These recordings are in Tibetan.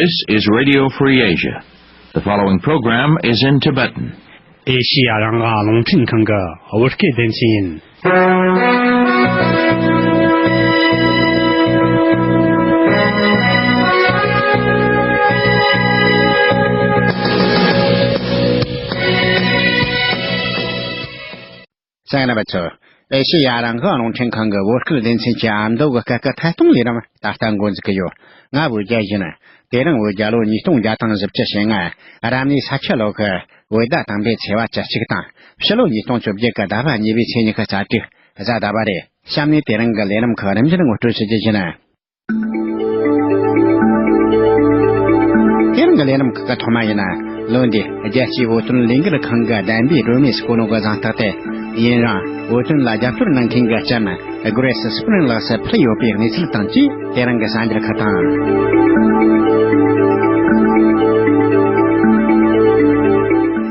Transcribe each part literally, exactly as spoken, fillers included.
This is Radio Free Asia. The following program is in Tibetan. ཨེ་ཤི་ཡ་རང་དབང་རླུང་འཕྲིན་ཁང་གི་བོད་སྐད་སྡེ་ཚན་ཡིན། གསན་མཁན་རྣམ་པ་ཚོ། ཨེ་ཤེ་ཡ་རང་དབང་རླུང་འཕྲིན་ཁང་གི་བོད་སྐད་སྡེ་ཚན་གྱི་ཨ་མདོ་གི་སྐད་ཀྱི་ཐད་གཏོང་ལས་རིམ་ད་ལྟ་འགོ་འཛུགས་ཀྱི་ཡོད། ང་བོད་རྒྱལ་ཡིན། དེ་རིང་བོད་རྒྱལ་ལོ་ཉིས་སྟོང་བརྒྱ་དང་བཞི་བཅུ་ཞེ་ལྔ། རབ་གནས་ས་ཁྱི་ལོ་གི་བོད་ཟླ་དང་པོའི་ཚེས་པ་བཅུ་གཅིག་དང་། ཕྱི་ལོ་ཉིས་སྟོང་བཅོ་བརྒྱད་ཀྱི་ཟླ་བ་གཉིས་པའི་ཚེས་ཉི་ཤུ་རྩ་དྲུག་གཟའ་ཟླ་བ་རེད། གཤམ་ནས་དེ་རིང་གི་ལས་རིམ་ཁག་རིམ་བཞིན་ངོ་སྤྲོད་ཞུ་རྒྱུ་ཡིན། དེ་རིང་གི་ལས་རིམ་ཁག་གི་ཐོག་མ་ཡིན་ན། ལོ་འདིའི་རྒྱལ་སྤྱིའི་བོད་དོན་ལས་འགུལ་ཁང་གི་བདམས་པའི་སྒྲོན་མེ་སུ་གོ་ནོ་གི་གཟེངས་རྟགས་དེ་ཡུན་རིང་བོད་དོན་ལ་རྒྱབ་སྐྱོར་གནང་མཁན་གྱི་ལྕམ་གྷི་རེ་སི་སི་པི་རིན་ལགས་སུ་ཕུལ་ཡོད་པའི་གནས་ཚུལ་དང་བཅས། དེ་རིང་གི་གསར་འགྱུར་ཁག་དང་།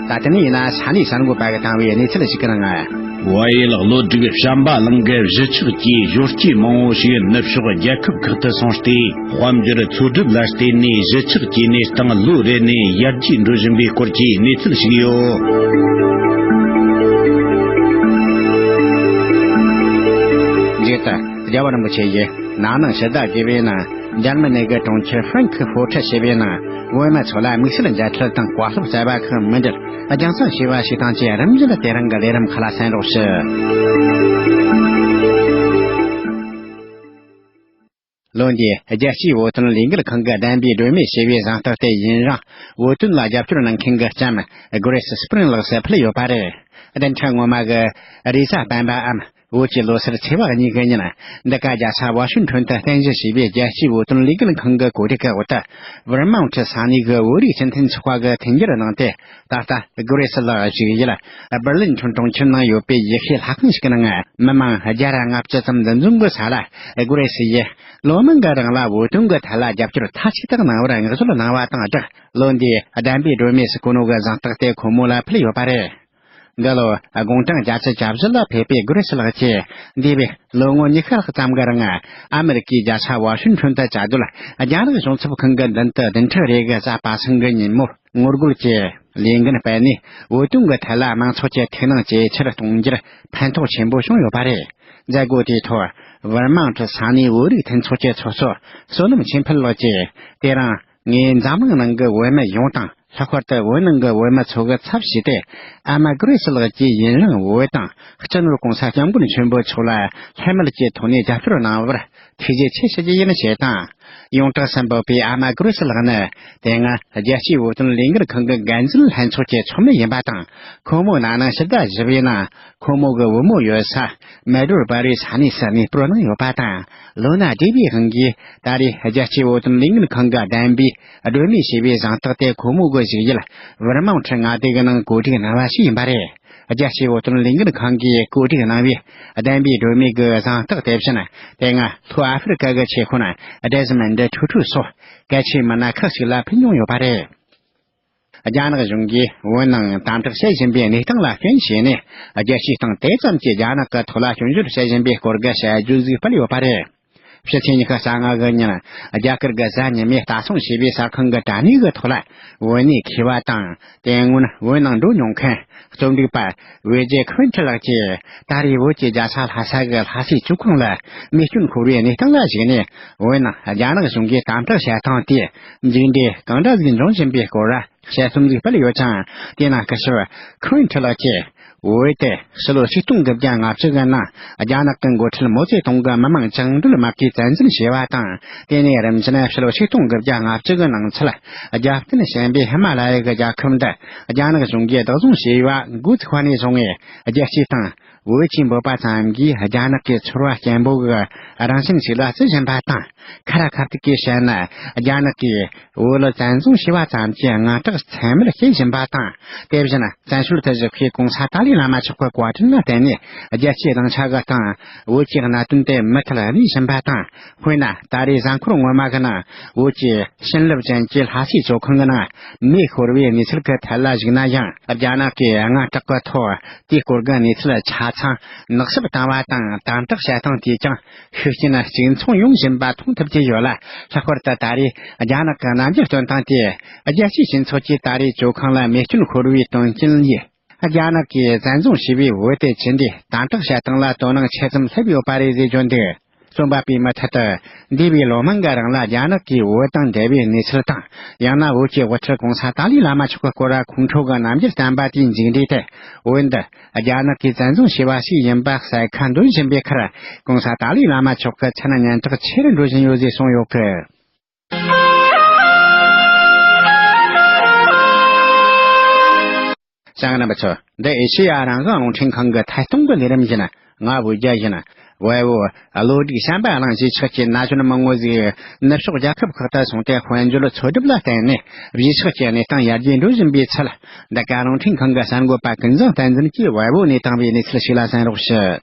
ད་ལྟ་ནས་ཡིན་ན་ས་གནས་གསར་འགོད་པ་གིས་བཏང་བའི་གནས་ཚུལ་ཞིག་གི་ནང་། བལ་ཡུལ་ལ་ལོ་དྲུག་བྱམས་པ་གླིང་གི་གཞིས་ཆགས་ཀྱི་གཞོན་སྐྱེས་མང་བོ་ཞིག་ནུབ་ཕྱོགས་རྒྱལ་ཁབ་ཁག་ཏུ་སོང་སྟེ། དཔལ་འབྱོར་འཚོལ་སྒྲུབ་ལ་བརྟེན་ནས་གཞིས་ཆགས་ཀྱི་གནས་སྟངས་ལོ་རེ་ནས་ཡར་རྒྱས་འགྲོ་བཞིན་པའི་སྐོར་གྱི་གནས་ཚུལ་ཞིག་ཡོད། མཇུག་ཏུ་རྒྱལ་བ་རིན་པོ་ཆེ་ཡིས་ནང་སྣང་ཕྱི་བརྡ་དགོས་པའི་ནང་། འཇར་མ་ནི་གི་གྲོང་ཁྱེར་ཧྥྲན་ཁི་ཧྥོ་ཁྲི་ཞེས་པའི་ནང་བོད་མི་ཚོ་ལ་དམིགས་བསལ་མཇལ་ཁྲལ་དང་བཀའ་སློབ་སྩལ་བ་ཁག་མི་འདྲར་རྒྱང་སྲིང་བྱས་པ་ཞིག་དང་བཅས། རིམ་བཞིན་དེ་རིང་གི་ལས་རིམ་ཁག་ལ་གསན་རོགས་ཞུ། ལོ་འདིའི་རྒྱལ་སྤྱིའི་བོད་དོན་ལས་འགུལ་ཁང་གི་བདམས་པའི་སྒྲོན་མེ་ཞེས་པའི་གཟེངས་རྟགས་དེ་ཡུན་རིང་བོད་དོན་ལ་རྒྱབ་སྐྱོར་གནང་མཁན་གྱི་ལྕམ་གྷི་རེ་སི་སི་པི་རིན་ལགས་སུ་ཕུལ་ཡོད་པ་རེད། བདུན་ཕྲག་སྔོན་མ་གི་རེས་གཟའ་སྤེན་པའམ། བོད་ཀྱི་ལོ་སར་ཚེས་པ་གཉིས་ཀྱི་ཉིན། འདི་ག་རྒྱལ་ས་ཝ་ཤིང་ཊོན་དུ་རྟེན་གཞི་བྱས་པའི་རྒྱལ་སྤྱིའི་བོད་དོན་ལས་འགུལ་ཁང་གི་གོ་སྒྲིག་གི་འོག་ཏུ། ཝར་མོན་ཊི་ས་གནས་ཀྱི་བོད་རིགས་སྤྱི་མཐུན་ཚོགས་པ་གིས་མཐུན་འགྱུར་གནང་སྟེ། ད་ལྟ་གྷི་རེ་སི་ལགས་བཞུགས་ཡུལ་སྦར་ལིན་ཁྲོམ་གྲོང་ཁྱེར་ནང་ཡོད་པའི་ཡེ་ཤུའི་ལྷ་ཁང་ཞིག་གི་ནང་མི་མང་བརྒྱ་དང་ལྔ་བཅུ་ཙམ་འདུ་འཛོམས་ཀྱི་ས་ལ། གྷི་རེ་སི་ཡིས་ལོ་མང་གི་རིང་ལ་བོད་དོན་གྱི་ཐད་ལ་རྒྱབ་སྐྱོར་མཐའ་གཅིག་ཏུ་གནང་བར་བསྔགས་བརྗོད་གནང་བ་དང་སྦྲགས། ལོ་འདིའི་བདམས་པའི་སྒྲོན་མེ་སུ་གོ་ནོ་གི་གཟེངས་རྟགས་དེ་ཁོ་མོ་ལ་ཕུལ་ཡོད་པ་རེད། འདི་ལོ་དགུང་གྲངས་བརྒྱད་ཅུ་གྱ་བཞི་ལ་ཕེབས་པའི་གྷི་རེ་སི་ལགས་ཀྱིས། འདས་པའི་ལོ་ངོ་ཉི་ཤུ་ལྷག་ཙམ་གྱི་རིང་ཨ་མེ་རི་ཀའི་རྒྱལ་ས་ཝ་ཤིང་ཊོན་དུ་བཅའ་སྡོད་རྒྱ་ནག་གཞུང་ཚབ་ཁང་གི་མདུན་དུ་བདུན་ཕྲག་རེ་གི་གཟའ་པ་སངས་ཀྱི་ཉིན་མོར་ངོ་རྒོལ་གྱི་ལས་འགན་སྤེལ་ནས། བོད་དོན་གྱི་ཐད་ལ་མང་ཚོགས་ཀྱི་ཐུགས་སྣང་ཇེ་ཆེར་གཏོང་རྒྱུར་ཕན་ཐོགས་ཆེན་པོ་བྱུང་ཡོད་པ་རེད། མཛད་སྒོ་དེའི་ཐོག་ཝར་མོན་ཊི་ས་གནས་བོད་རིགས་མཐུན་ཚོགས་ཀྱི་ཚོགས་གཙོ་བསོད་ནམས་ཆོས་འཕེལ་ལགས་ཀྱིས། དེ་རིང་ངས་འཛམ་གླིང་ནང་གི་བོད་མི་ཡོངས་དང་། ལྷག་པར་དུ་བོད་ནང་གི་བོད་མི་ཚོ་གི་ཚབ་བྱས་ཏེ། ཨ་མ་གྷི་རེ་སི་ལགས་ཀྱིས་ཡུན་རིང་བོད་དང་སྤྱི་ནོར་༸གོང་ས་༸སྐྱབས་མགོན་ཆེན་པོ་མཆོག་ལ་ལྷད་མེད་ཀྱི་ཐོག་ནས་རྒྱབ་སྐྱོར་གནང་བར་ཐུགས་རྗེ་ཆེ་ཞུ་རྒྱུ་ཡིན་ཞེས་དང་། ཡོངས་གྲགས་སུ་འབོད་པའི་ཨ་མ་གྷི་རེ་སི་ལགས་ནི་དེ་སྔ་རྒྱལ་སྤྱིའི་བོད་དོན་ལས་འགུལ་ཁང་གི་འགན་འཛིན་ལྷན་ཚོགས་ཀྱི་ཚོགས་མི་ཡིན་པ་དང་། ཁོ་མོ་ནང་སྣང་ཕྱི་བརྡ་ཞུ་བའི་ནང་། ཁོ་མོ་གི་བུ་མོ་ཡོད་ས་མལ་གྲོ་པ་རིའི་ས་གནས་སུ་གནས་སྤོར་གནང་ཡོད་པ་དང་། ལོ་ན་བགྲེས་པའི་དབང་གིས་ད་རེས་རྒྱལ་སྤྱིའི་བོད་དོན་ལས་འགུལ་ཁང་གིས་བདམས་པའི་སྒྲོན་མེ་ཞེས་པའི་གཟེངས་རྟགས་དེ་ཁོ་མོ་གི་བཞུགས་ཡུལ་ཝར་མོན་ཊི་མངའ་སྡེ་གི་ནང་གོ་སྒྲིག་གནང་བ་ཞིག་ཡིན་པ་རེད། རྒྱལ་སྤྱིའི་བོད་དོན་ལས་འགུལ་ཁང་གིས་གོ་སྒྲིག་གནང་བའི་བདམས་པའི་སྒྲོན་མེ་གི་གཟེངས་རྟགས་དེ་བཞིན། དེ་སྔ་ལྷོ་ཨ་ཧྥེ་རི་ཀ་གི་ཆེད་དཔོན་ཌེ་སི་མོན་ཌི་ཊུ་ཊུ་སོགས་གལ་ཆེའི་མི་སྣ་ཁག་ཅིག་ལ་ཕུལ་མྱོང་ཡོད་པ་རེད། རྒྱ་ནག་གཞུང་གིས་བོད་ནང་དམ་དྲག་བྱེད་བཞིན་པའི་གནས་སྟངས་ལ་སྐྱོན་བྱས་ནས། རྒྱལ་སྤྱིའི་སྟེང་དེ་ཙམ་གྱིས་རྒྱ་ནག་གི་ཐོག་ལ་སྐྱོན་བརྗོད་བྱེད་བཞིན་པའི་སྐོར་གྱི་དཔྱད་བརྗོད་ཅིག་སྤེལ་ཡོད་པ་རེད། ཕྱི་ཚེས་ཉི་ཤུ་རྩ་ལྔ་གི་ཉིན། རྒྱ་གར་གྱི་གཟའ་ཉི་མའི་ལྟ་སྲུང་བྱས་པའི་གསར་ཁང་གི་དྲ་གནས་ཀྱི་ཐོག་ལ། བོད་ནས་མཁས་པ་དང་། དེ་སྔོན་བོད་ནང་འགྲོ་མྱོང་མཁན་རྩོམ་སྒྲིག་པ་ཝེ་ཇེ་ཁུ་ཝིན་ཊི་ལགས་ཀྱིས། ད་རེས་བོད་ཀྱི་རྒྱལ་ས་ལྷ་ས་གི་ལྷ་སའི་ཇོ་ཁང་ལ་རྨས་སྐྱོན་ཤོར་བའི་གནས་སྟངས་ལ་གཞིགས་ནས། བོད་ནང་རྒྱ་ནག་གཞུང་གིས་དམ་དྲག་བྱེད་སྟངས་དེས་མཇུག་འབྲས་གང་འདྲ་ཞིག་འབྱུང་བཞིན་པའི་སྐོར་ལ་དཔྱད་རྩོམ་ཞིག་སྤེལ་ཡོད་ཅིང་། དེའི་ནང་སྐུ་ཞབས་ཁུ་ཝིན་ཊི་ལགས་ཀྱིས། བོད་དེ་ཕྱི་ལོ་ཆིག་སྟོང་དགུ་བརྒྱ་ལྔ་བཅུ་གི་ནང་རྒྱ་ནག་གི་འགོ་ཁྲིད་མའོ་ཙེ་ཏུང་གིས་མི་དམངས་བཅིངས་འགྲོལ་དམག་གིས་བཙན་འཛུལ་བྱས་པ་དང་། དེ་ནས་རིམ་བཞིན་ཕྱི་ལོ་ཆིག་སྟོང་དགུ་བརྒྱ་ལྔ་བཅུ་གི་ནང་ཚུད། རྒྱབ་རྟེན་ཞན་པའི་ཧི་མ་ལ་ཡ་གི་རྒྱལ་ཁབ་འདི་རྒྱ་ནག་གཞུང་གིས་བདག་བཟུང་བྱས་པ་འགོ་ཚུགས་པ་ནས་བཟུང་ངས་རྒྱལ་སྤྱིའི་སྟེང་། བོད་ཅེས་འབོད་པ་ཙམ་གྱིས་རྒྱ་ནག་གི་ཚོར་བ་སྐྱེན་པོ་གི་རང་བཞིན་ཞིག་ལ་བརྩི་བཞིན་པ་དང་། ཁ་ར་ཁ་ཐུག་གིས་བཤད་ན། རྒྱ་ནག་གིས་བོད་ལ་བཙན་བཟུང་བྱས་པ་ཙམ་གྱིས་དངངས་སྐྲག་ཚད་མེད་སྐྱེ་བཞིན་པ་དང་། དེ་བཞིན་བཙན་བྱོལ་དུ་བཞུགས་པའི་གོང་ས་ཏཱ་ལའི་བླ་མ་མཆོག་གི་བཀའ་དྲིན་ལ་བརྟེན་ནས། རྒྱལ་སྤྱིའི་གླེང་བྱ་གི་སྟེང་བོད་ཀྱི་གནད་དོན་དེ་མུ་མཐུད་གནས་བཞིན་པ་དང་། དཔེར་ན། ད་རེས་གཟའ་འཁོར་སྔོན་མ་གི་ནང་བོད་ཀྱི་བྱིན་རླབས་ཅན་གྱི་ལྷ་སའི་ཇོ་ཁང་གི་ནང་མེ་ཤོར་བའི་གནས་ཚུལ་གྱི་ཐད་ལ་གཞིགས་ན་ཡང་། རྒྱ་ནག་གིས་དངངས་སྐྲག་གི་ཐོག་དེའི་སྐོར་གྱི་གནས་ཚུལ་ཆ་ ཚང་ནག་སུབ་བཏང་བ་དང་དམ་དྲག་བྱ་སྟངས་དེས་ཀྱང་ཤུགས་རྐྱེན་གཅིག་མཚུངས་ཡོང་བཞིན་པ་མཐོང་ཐུབ་ཀྱི་ཡོད་ལ། ལྷག་པར་དུ་ད་རེས་རྒྱ་ནག་གི་རྣམ་འགྱུར་སྟོན་སྟངས་དེས་རྒྱལ་སྤྱིའི་སྤྱི་ཚོགས་ཀྱིས་ད་རེས་ཇོ་ཁང་ལ་མེ་སྐྱོན་ཤོར་བའི་དོན་རྐྱེན་ཡིས། རྒྱ་ནག་གིས་བཙན་བཟུང་བྱས་པའི་བོད་དེ་ཇི་འདྲའི་དམ་དྲག་བྱ་སྟངས་ལ་དོ་སྣང་ཆེ་ཙམ་སླེབས་ཡོད་པ་རེད་ཟེར་རྒྱུ་འདུག་རྩོམ་པ་པོས་མུ་མཐུད་དུ། འདས་པའི་ལོ་མང་གི་རིང་ལ་རྒྱ་ནག་གིས་བོད་དང་འབྲེལ་བའི་གནས་ཚུལ་དང་། ཡང་ན་བོད་ཀྱི་དབུ་ཁྲིད་གོང་ས་ཏཱ་ལའི་བླ་མ་མཆོག་གི་སྐོར་ལ་ཁོང་ཁྲོ་གི་རྣམ་འགྱུར་བསྟན་པ་དེའི་མཇུག་འབྲས་དེ། བོད་འདི་རྒྱ་ནག་གིས་བཙན་བཟུང་བྱས་པ་ཞིག་ཡིན་པ་གསལ་ཁ་འདོན་བཞིན་པའི་ཁར། གོང་ས་ཏཱ་ལའི་བླ་མ་མཆོག་གི་མཚན་སྙན་གྲགས་ཆེ་རུ་འགྲོ་བཞིན་ཡོད་ཟེར་གསུངས་ཡོད་གི། གསན་མཁན་རྣམ་པ་ཚོ། འདི་ཨེ་ཤེ་ཡ་རང་དབང་རླུང་འཕྲིན་ཁང་གི་ཐད་གཏོང་གི་ལས་རིམ་ཡིན། ང་བོད་རྒྱལ་ཡིན། བལ་པོ་བློ་གྲོས་བྱམས་པ་གླིང་གཞིས་ཆགས་ཀྱི་ན་གཞོན་མང་པོ་ཞིག་ནུབ་ཕྱོགས་རྒྱལ་ཁབ་ཁག་ཏུ་སོང་སྟེ་དཔལ་འབྱོར་འཚོལ་སྒྲུབ་ལ་བརྟེན་ནས་གཞིས་ཆགས་ཀྱི་གནས་སྟངས་ཡར་རྒྱས་འགྲོ་བཞིན་པའི་ཚུལ། འདི་ག་རླུང་འཕྲིན་ཁང་གི་གསར་འགོད་པ་ཀུན་བཟང་བསྟན་འཛིན་གྱིས་བལ་པོ་ནས་བཏང་བའི་གནས་ཚུལ་ཞིག་ལ་གསན་རོགས་ཞུ།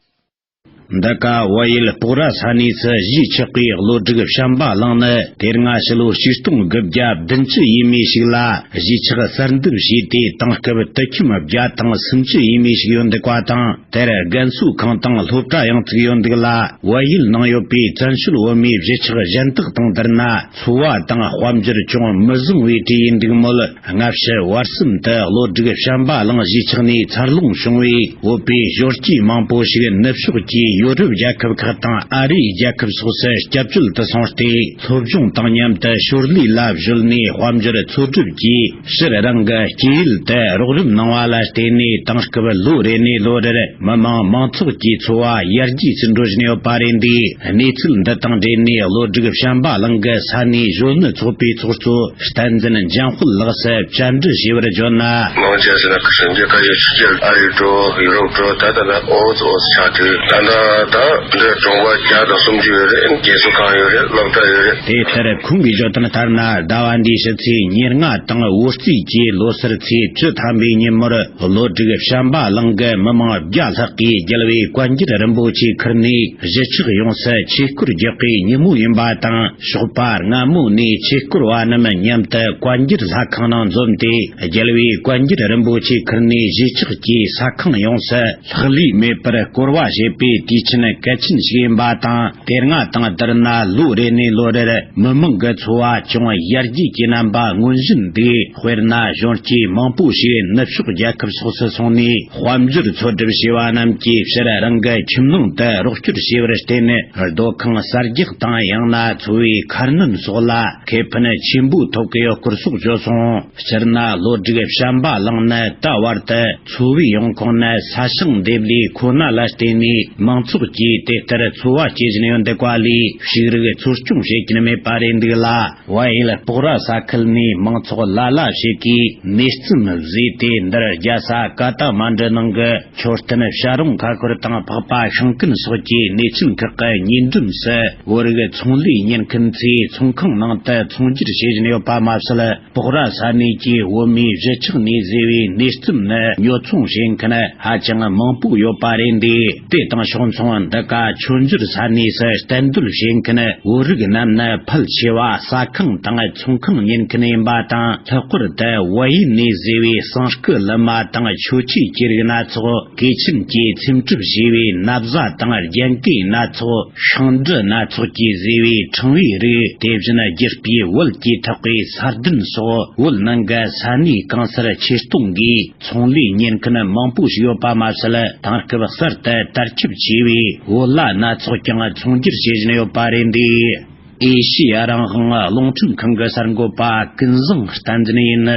འདི་ག་བལ་ཡུལ་སྤོག་ར་ས་གནས་སུ་གཞིས་ཆགས་པའི་བློ་གྲོས་བྱམས་པ་གླིང་ནི་དེ་སྔ་ཕྱི་ལོ་ཆིག་སྟོང་དགུ་བརྒྱ་བདུན་ཅུ་ཡས་མས་ཤིག་ལ་གཞིས་ཆགས་གསར་འདེབས་བྱས་ཏེ། དེང་སྐབས་དུད་ཁྱིམ་བརྒྱ་དང་སུམ་ཅུ་ཡས་མས་ཤིག་ཡོད་འདུག་པ་དང་། དེར་རྒན་གསོ་ཁང་དང་སློབ་གྲྭ་ཡང་བཙུགས་ཡོད་འདུག་ལ། བལ་ཡུལ་ནང་ཡོད་པའི་བཙན་བྱོལ་བོད་མིའི་གཞིས་ཆགས་གཞན་དག་དང་བསྡུར་ན། འཚོ་བ་དང་དཔལ་འབྱོར་ཅུང་མི་བཟང་བའི་གྲས་ཡིན་འདུག་མོད། སྔ་ཕྱི་བར་གསུམ་དུ་བློ་གྲོས་བྱམས་པ་གླིང་གཞིས་ཆགས་ནས་འཚར་ལོངས་བྱུང་བའི་བོད་པའི་གཞོན་སྐྱེས་མང་པོ་ཞིག་ནུབ་ཕྱོགས་ཀྱི་ཡོ་རོབ་རྒྱལ་ཁབ་ཁག་དང་ཨ་རིའི་རྒྱལ་ཁབ་སོགས་སུ་སྐྱབས་བཅོལ་དུ་སོང་སྟེ། སློབ་སྦྱོང་དང་མཉམ་དུ་ཞོར་ལས་ལ་གཞོལ་ནས་དཔལ་འབྱོར་འཚོལ་སྒྲུབ་ཀྱིས། ཕྱིར་རང་གི་སྐྱེས་ཡུལ་དུ་རོགས་རམ་གནང་བ་ལ་བརྟེན་ནས། དེང་སྐབས་ལོ་རེ་ནས་ལོ་རེར་མི་དམངས་མང་ཚོགས་ཀྱི་འཚོ་བ་ཡར་རྒྱས་སུ་འགྲོ་བཞིན་ཡོད་པ་རེད་འདུག་གནས་ཚུལ་འདི་དང་འབྲེལ་ནས་བློ་གྲོས་བྱམས་པ་གླིང་གི་ས་གནས་གཞོན་ནུ་ཚོགས་པའི་ཚོགས་གཙོ་བསྟན་འཛིན་འཇམ་དཔལ་ལགས་སུ་བཅར་འདྲི་ཞུས་པར་བརྗོད་ན། མང་ཆེ་ཟེར་ན་ཁ་སང་རྒྱལ་ཁ་ཡོད་ཕྱི་རྒྱལ་ཨ་རི་འགྲོ་ཡུ་རོབ་འགྲོ་ད་ལྟ་ན་ཨོ་ཙི་ཨོ་ཙི་ཆགས་དུས། ད་ལྟ་ད་འདི་གྲོང་པ་བརྒྱ་དང་སུམ་ཅུ་ཡོད་རེད། རྒན་གསོ་ཁང་ཡོད་རེད། སློབ་གྲྭ་ཡོད་རེད། དེ་ལྟར་ཁོང་གིས་བརྗོད་དོན་ལྟར་ན། ཟླ་བ་འདིའི་ཕྱི་ཚེས་ཉེར་ལྔ་དང་བོད་རྩིས་ཀྱི་ལོ་སར་ཚེས་བཅུ་ཐམ་པའི་ཉིན་མོར། བློ་གྲོས་བྱམས་པ་གླིང་གི་མི་མང་བརྒྱ་ལྷག་གིས་རྒྱལ་བའི་བཀའ་འགྱུར་རིན་པོ་ཆེ་ཁུར་ནས་གཞིས་ཆགས་ཡོངས་སུ་ཆོས་སྐོར་རྒྱག་པའི་ཉིན་མོ་ཡིན་པ་དང་། ཞོགས་པ་སྔ་མོ་ནས་ཆོས་སྐོར་བ་རྣམས་མཉམ་དུ་བཀའ་འགྱུར་ལྷ་ཁང་ནང་འཛོམས་ཏེ། རྒྱལ་བའི་བཀའ་འགྱུར་རིན་པོ་ཆེ་ཁུར་ནས་གཞིས་ཆགས་ཀྱི་ས་ཁང་ཡོངས་སུ་ལྷག་ལུས་མེད་པར་བསྐོར་བ་བྱེད་པའི་དུས་ཆེན་གལ་ཆེན་ཞིག་ཡིན་པ་དང་། དེ་སྔ་དང་བསྡུར་ན་ལོ་རེ་ནས་ལོ་རེར་མི་མང་གི་འཚོ་བ་ཅུང་ཡར་རྒྱས་ཀྱི་རྣམ་པ་མངོན་བཞིན་འདུག་དཔེར་ན། གཞོན་སྐྱེས་མང་པོ་ཞིག་ནུབ་ཕྱོགས་རྒྱལ་ཁབ་སོགས་སུ་སོང་ནས། དཔལ་འབྱོར་འཚོལ་སྒྲུབ་བྱས་པ་རྣམས་ཀྱིས་ཕྱིར་རང་གི་ཁྱིམ་ནང་དུ་རོགས་སྐྱོར་བྱས་པར་བརྟེན། སྡོད་ཁང་གསར་རྒྱག་དང་། ཡང་ན་འཚོ་བའི་ཁ་སྣོན་སོགས་ལ་ཁེ་ཕན་ཆེན་པོ་ཐོབ་ཀྱི་ཡོད་སྐོར་སོགས་བརྗོད་སོང་། སྤྱིར་ན། བློ་གྲོས་བྱམས་པ་གླིང་ནི་ད་བར་དུ་འཚོ་བའི་ཡོང་ཁུངས་ནི་ས་ཞིང་འདེབས་ལས་ཁོ་ན་ལ་བརྟེན་ནས། མང་ཚོགས་ཀྱིས་དེ་ལྟར་འཚོ་བ་སྐྱེལ་བཞིན་ཡོད་འདུག་པ་ལས། ཕྱུགས་རིགས་འཚོ་སྐྱོང་བྱེད་ཀྱིན་མེད་པ་རེད་འདུག་ལ། བལ་ཡུལ་སྤོག་ར་ས་ཁུལ་ནས་མང་ཚོགས་ལ་ལ་ཞིག་གིས་ནས་རྩམ་བཟོས་ཏེ། འདིར་རྒྱལ་ས་ཀ་ཐ་མན་ཌུ་ནང་གི་མཆོད་རྟེན་བྱ་རུང་ཁ་ཁོར་དང་། འཕགས་པ་ཤིང་ཀུན་སོགས་ཀྱི་གནས་ཆེན་ཁག་གི་ཉེ་འགྲམ་སུ། བོད་རིགས་ཚོང་ལས་གཉེར་མཁན་ཚོས་ཚོང་ཁང་ནང་དུ་ཚོང་སྒྱུར་བྱེད་བཞིན་ཡོད་པ་མ་ཟད། སྤོག་ར་ས་གནས་ཀྱི་བོད་མིའི་གཞིས་ཆགས་ནས་བཟོས་པའི་ནས་རྩམ་ནི་ཉོ་ཚོང་བྱེད་མཁན་ཧ་ཅང་མང་པོ་ཡོད་པ་རེད་འདུག་དེ་དང་ཕྱོགས་མཚུངས། འདི་ག་མཆོད་འཇོར་ས་གནས་སུ་གཏན་སྡོད་བྱེད་མཁན་བོད་རིགས་རྣམས་ནི་ཕལ་ཆེ་བ་ཟ་ཁང་དང་ཚོང་ཁང་གཉེར་མཁན་ཡིན་པ་དང་། ལྷག་པར་དུ་བལ་ཡུལ་ནས་བཟོས་པའི་ཟངས་སྐུ་ལི་མ་དང་། མཆོད་ཆས་ཀྱི་རིགས་སྣ་ཚོགས། གོས་ཆེན་གྱིས་འཚེམ་དྲུབ་བྱས་པའི་ན་བཟའ་དང་རྒྱན་གོས་སྣ་ཚོགས། ཤིང་འབྲུ་སྣ་ཚོགས་ཀྱིས་བཟོས་པའི་ཕྲེང་བའི་རིགས། དེ་བཞིན་བསྒྱུར་སྤུས་བལ་གྱིས་འཐག་པའི་ས་གདན་སོགས། བོད་ནང་གི་ས་གནས་གང་སར་ཆེད་གཏོང་གིས་ཚོང་ལས་གཉེར་མཁན་མང་པོ་ཞིག་ཡོད་པ་མ་ཟད། དེང་སྐབས་གསར་དུ་དར་ཁྱབ་ཆེ་བའི་བོད་ལྭ་སྣ་ཚོགས་ཀྱང་ཚོང་སྒྱུར་བྱེད་བཞིན་ཡོད་པ་རེད་འདུག་ཨེ་ཤེ་ཡ་རང་དབང་རླུང་འཕྲིན་ཁང་གི་གསར་འགོད་པ་ཀུན་བཟང་བསྟན་འཛིན་ཡིན།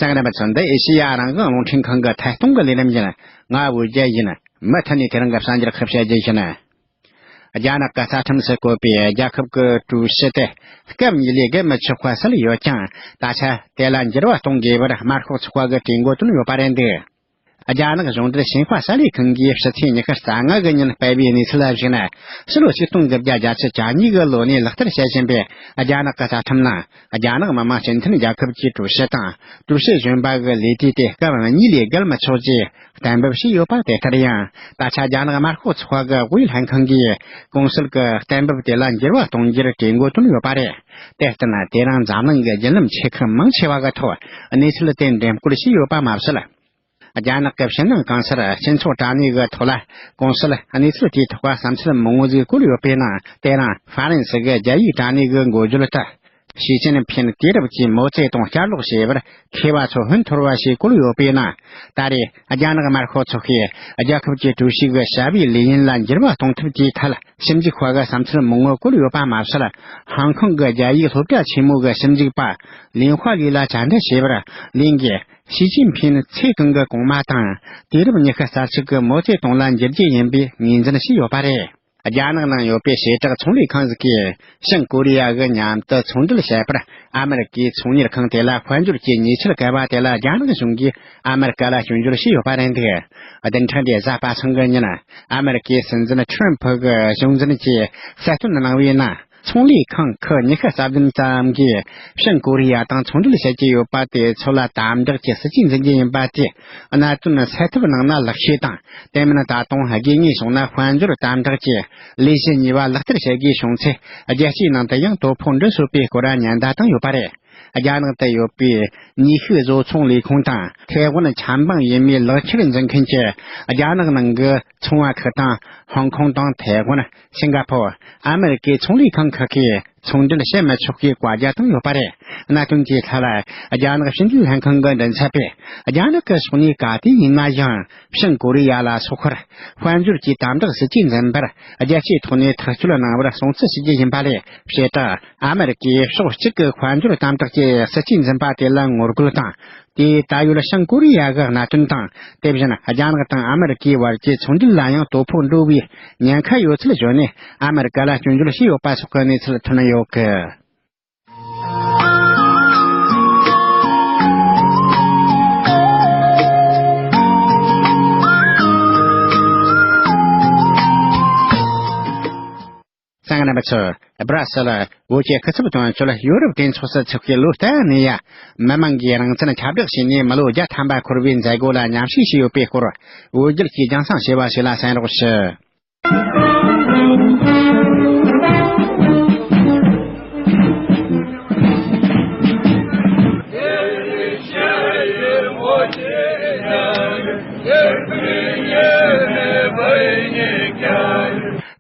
གསན་མཁན་རྣམ་པ་ཚོ། འདི་ཨེ་ཤེ་ཡ་རང་དབང་རླུང་འཕྲིན་ཁང་གི་ཐད་གཏོང་གི་ལས་རིམ་ཡིན། ང་བོད་རྒྱལ་ཡིན། མུ་མཐུད་ནས་དེ་རིང་གི་གསར་འགྱུར་ཁག་བཤད་རྒྱུ་ཡིན། རྒྱ་ནག་གི་རྩ་ཁྲིམས་སུ་བཀོད་པའི་རྒྱལ་ཁབ་ཀྱི་ཀྲུའུ་ཞི་དེ་སྐབས་གཉིས་ལས་བརྒལ་མི་ཆོག་པ་གསལ་ཡོད་ཀྱང་། ད་ཆ་དེ་ལ་འགྱུར་བ་གཏོང་དགོས་པར་དམར་ཤོག་ཚོགས་པ་གི་གྲོས་འགོ་བཏོན་ཡོད་པ་རེད་འདུག་རྒྱ་ནག་གཞུང་འབྲེལ་ཞིན་ཧྭ་གསར་ལས་ཁང་གིས་ཕྱི་ཚེས་ཉི་ཤུ་རྩ་ལྔ་གི་ཉིན་སྤེལ་བའི་གནས་ཚུལ་ལ་གཞིགས་ན། ཕྱི་ལོ་ཆིག་སྟོང་དགུ་བརྒྱ་བརྒྱད་ཅུ་གྱ་གཉིས་གི་ལོ་ནས་ལག་བསྟར་བྱེད་བཞིན་པའི་རྒྱ་ནག་གི་བཅའ་ཁྲིམས་ནང་རྒྱ་ནག་མི་དམངས་སྤྱི་མཐུན་རྒྱལ་ཁབ་ཀྱི་ཀྲུའུ་ཞི་དང་ཀྲུའུ་ཞི་གཞོན་པ་གི་ལས་དུས་དེ་སྐབས་གཉིས་ལས་བརྒལ་མི་ཆོག་ཅེས་གཏན་འབེབས་བྱས་ཡོད་པ་དེ་ལྟར་ཡང་། ད་ཆ་རྒྱ་ནག་དམར་ཤོག་ཚོགས་པ་གི་དབུས་ལྷན་ཁང་གིས་གོང་གསལ་གྱི་གཏན་འབེབས་དེ་ལ་འགྱུར་བ་གཏོང་རྒྱུར་གྲོས་འགོ་བཏོན་ཡོད་པ་རེད། དེ་ལྟར་ན། དེ་རིང་འཛམ་གླིང་གི་བརྒྱུད་ལམ་ཆེ་ཁག་མང་ཆེ་བ་གི་ཐོག་གནས་ཚུལ་དེ་འགྲེམས་བཀོད་བྱས་ཡོད་པ་མ་ཟད། རྒྱ་ནག་གི་ཕྱི་ནང་གང་སར་སྤྱི་ཚོགས་དྲ་གནས་ཀྱི་ཐོག་ལ་གོང་གསལ་གནས་ཚུལ་དེའི་ཐོག་བསམ་ཚུལ་མང་བོ་ཟིག་བཀོད་ཡོད་པའི་ནང་། དེ་རིང་ཧྥ་རན་སི་གི་རྒྱ་ཡིག་དྲ་གནས་ཀྱི་འགོ་བརྗོད་དུ། ཞི་ཅིན་ཕིན་དུས་རབས་ཀྱི་མའོ་ཙེ་ཏུང་བསྐྱར་ལོག་བྱས་པར་མཁས་པ་ཚོ་ཧོན་འཐོར་བ་ཞིག་བཀོད་ཡོད་པའི་ནང་། ད་རེས་རྒྱ་ནག་དམར་ཤོག་ཚོགས་པས་རྒྱལ་ཁབ་ཀྱི་ཀྲུའུ་ཞི་གི་བྱ་བའི་ལས་ཡུན་ལ་འགྱུར་བ་གཏོང་ཐབས་ཀྱི་ཐད་ཞིབ་འཇུག་པ་གི་བསམ་ཚུལ་མང་བོ་བཀོད་ཡོད་པ་མ་ཟད། ཧང་ཀོང་གི་རྒྱ་ཡིག་སློབ་གྲྭ་ཆེན་མོ་གི་ཞིབ་འཇུག་པ་ལིན་ཧྭ་ལི་ལ་བཅར་འདྲི་བྱས་པར། ལིན་གྱིས་ཞི་ཅིན་ཕིན་ཚེ་གང་གི་གོང་མ་དང་། དུས་རབས་ཉི་ཤུ་རྩ་གཅིག་གི་མའོ་ཙེ་ཏུང་ལ་འགྱུར་རྒྱུ་ཡིན་པའི་ངོས་འཛིན་བྱས་ཡོད་པ་རེད། རྒྱ་ནག་ནང་ཡོད་པའི་བྱེ་བྲག་ཚོང་ལས་ཁང་ཟིག་གིས་བྱང་ཀོ་རི་ཡ་གི་མཉམ་དུ་ཚོང་འབྲེལ་བྱས་པར། ཨ་མེ་རི་ཀའི་ཚོང་གཉེར་ཁང་དེ་ལ་དཔལ་འབྱོར་གྱི་ཉེས་ཆད་བཀལ་བ་དེ་ལ་རྒྱ་ནག་གཞུང་གིས་ཨ་མེ་རི་ཀ་ལ་སྐྱོན་བརྗོད་བྱས་ཡོད་པ་རེད་འདུག་བདུན་ཕྲག་འདིའི་གཟའ་པ་སངས་ཀྱི་ཉིན། ཨ་མེ་རི་ཀའི་སྲིད་འཛིན་ཁྲོམ་ཕུ་གི་གཞུང་འཛིན་གྱིས་གསལ་སྟོན་གནང་བའི་ནང་། ཚོང་ལས་ཁང་ཁག་ཉི་ཤུ་རྩ་བདུན་ཙམ་གྱིས་བྱང་ཀོ་རི་ཡ་དང་ཚོང་འབྲེལ་བྱེད་ཀྱི་ཡོད་པ་དེ་ཚོ་ལ་དམ་དྲག་གི་སྲིད་ཇུས་འཛིན་རྒྱུ་ཡིན་པ་དེ། གནད་དོན་སེལ་ཐབས་གནང་ན་ལེགས་ཤོས་དང་། དེ་མིན་ད་དུང་དགོས་ངེས་བྱུང་ན་དཔལ་འབྱོར་དམ་དྲག་གི་ལས་གཞི་གཉིས་པ་ལག་བསྟར་བྱེད་དགོས་བྱུང་ཚེ། རྒྱལ་སྤྱིའི་ནང་དུ་ཡང་དོ་ཕོག་འགྲོ་སྲིད་པའི་སྐོར་ཉེན་བརྡ་བཏང་ཡོད་པ་རེད། རྒྱ་ནག་ཏུ་ཡོད་པའི་ཉི་ཤུའི་བཟོ་ཚོང་ལས་ཁུངས་དང་། ཐའེ་ཝན་ཆབ་འབངས་ཡུལ་མིའི་ལག་ཁྱེར་འཛིན་མཁན་གྱི་རྒྱ་ནག་ནང་གི་ཚོང་བ་ཁག་དང་། ཧོང་ཀོང་དང་ཐའེ་ཝན། སིང་ག་ཕོར། ཨ་མེ་རི་ཀའི་ཚོང་ལས་ཁང་ཁག་གིས་ཚོང་འབྲེལ་བྱེད་མི་ཆོག་པའི་བཀའ་རྒྱ་བཏང་ཡོད་པ་རེད། གནད་དོན་དེའི་ཐད་ལ། རྒྱ་ནག་ཕྱི་འབྲེལ་ལྷན་ཁང་གི་མགྲིན་ཚབ་པས། རྒྱ་ནག་གི་ཕྱོགས་ནས་ག་དུས་ཡིན་ན་ཡང་། བྱང་ཀོ་རི་ཡ་ལ་སོགས་པར། དཔལ་འབྱོར་གྱི་དམ་དྲག་སྲིད་ཇུས་འཛིན་པར། རྒྱལ་སྤྱིའི་ཐོག་ནས་ཐག་གཅོད་གནང་བར་སྲུང་བརྩི་ཞུ་རྒྱུ་ཡིན་པ་ལས། བྱེ་བྲག་ཨ་མེ་རི་ཀས་ཕྱོགས་གཅིག་གི་དཔལ་འབྱོར་དམ་དྲག་གི་སྲིད་ཇུས་འཛིན་པ་དེ་ལ་ངོ་རྒོལ་དང་། དེས་ད་ཡོད་བྱང་ཀོ་རི་ཡ་གི་གནད་དོན་དང་། དེ་བཞིན་རྒྱ་ནག་དང་ཨ་མེ་རི་ཀའི་བར་གྱི་ཚོང་འབྲེལ་ལ་ཡང་དོ་ཕོག་འགྲོ་བའི་ཉེན་ཁ་ཡོད་ཚུལ་བརྗོད་ནས། ཨ་མེ་རི་ཀ་ལ་སྐྱོན་བརྗོད་བྱས་ཡོད་པ་སོགས་ཀྱི་གནས་ཚུལ་ཐོན་ཡོད་གི། གསན་མཁན་རྣམ་པ་ཚོ། སྦྲ་སལ་བོད་ཀྱི་སྐུ་ཚབ་དོན་གཅོད་ཡོ་རོབ་གྲོས་ཚོགས་སུ་ཚུད་པའི་ལོ་ལྟར་ནས་ཡ། མི་མང་གིས་རང་བཙན་ཁྱབ་བསྒྲགས་བྱས་ནས་མི་ལོ་བརྒྱ་ཐམ་པ་འཁོར་བའི་མཛད་སྒོ་ལ་མཉམ་ཞུགས་བྱས་ཡོད་པའི་སྐོར། བོད་རྒྱལ་གྱིས་རྒྱང་སྲིང་བྱས་པ་ཞིག་ལ་གསན་རོགས་ཞུ།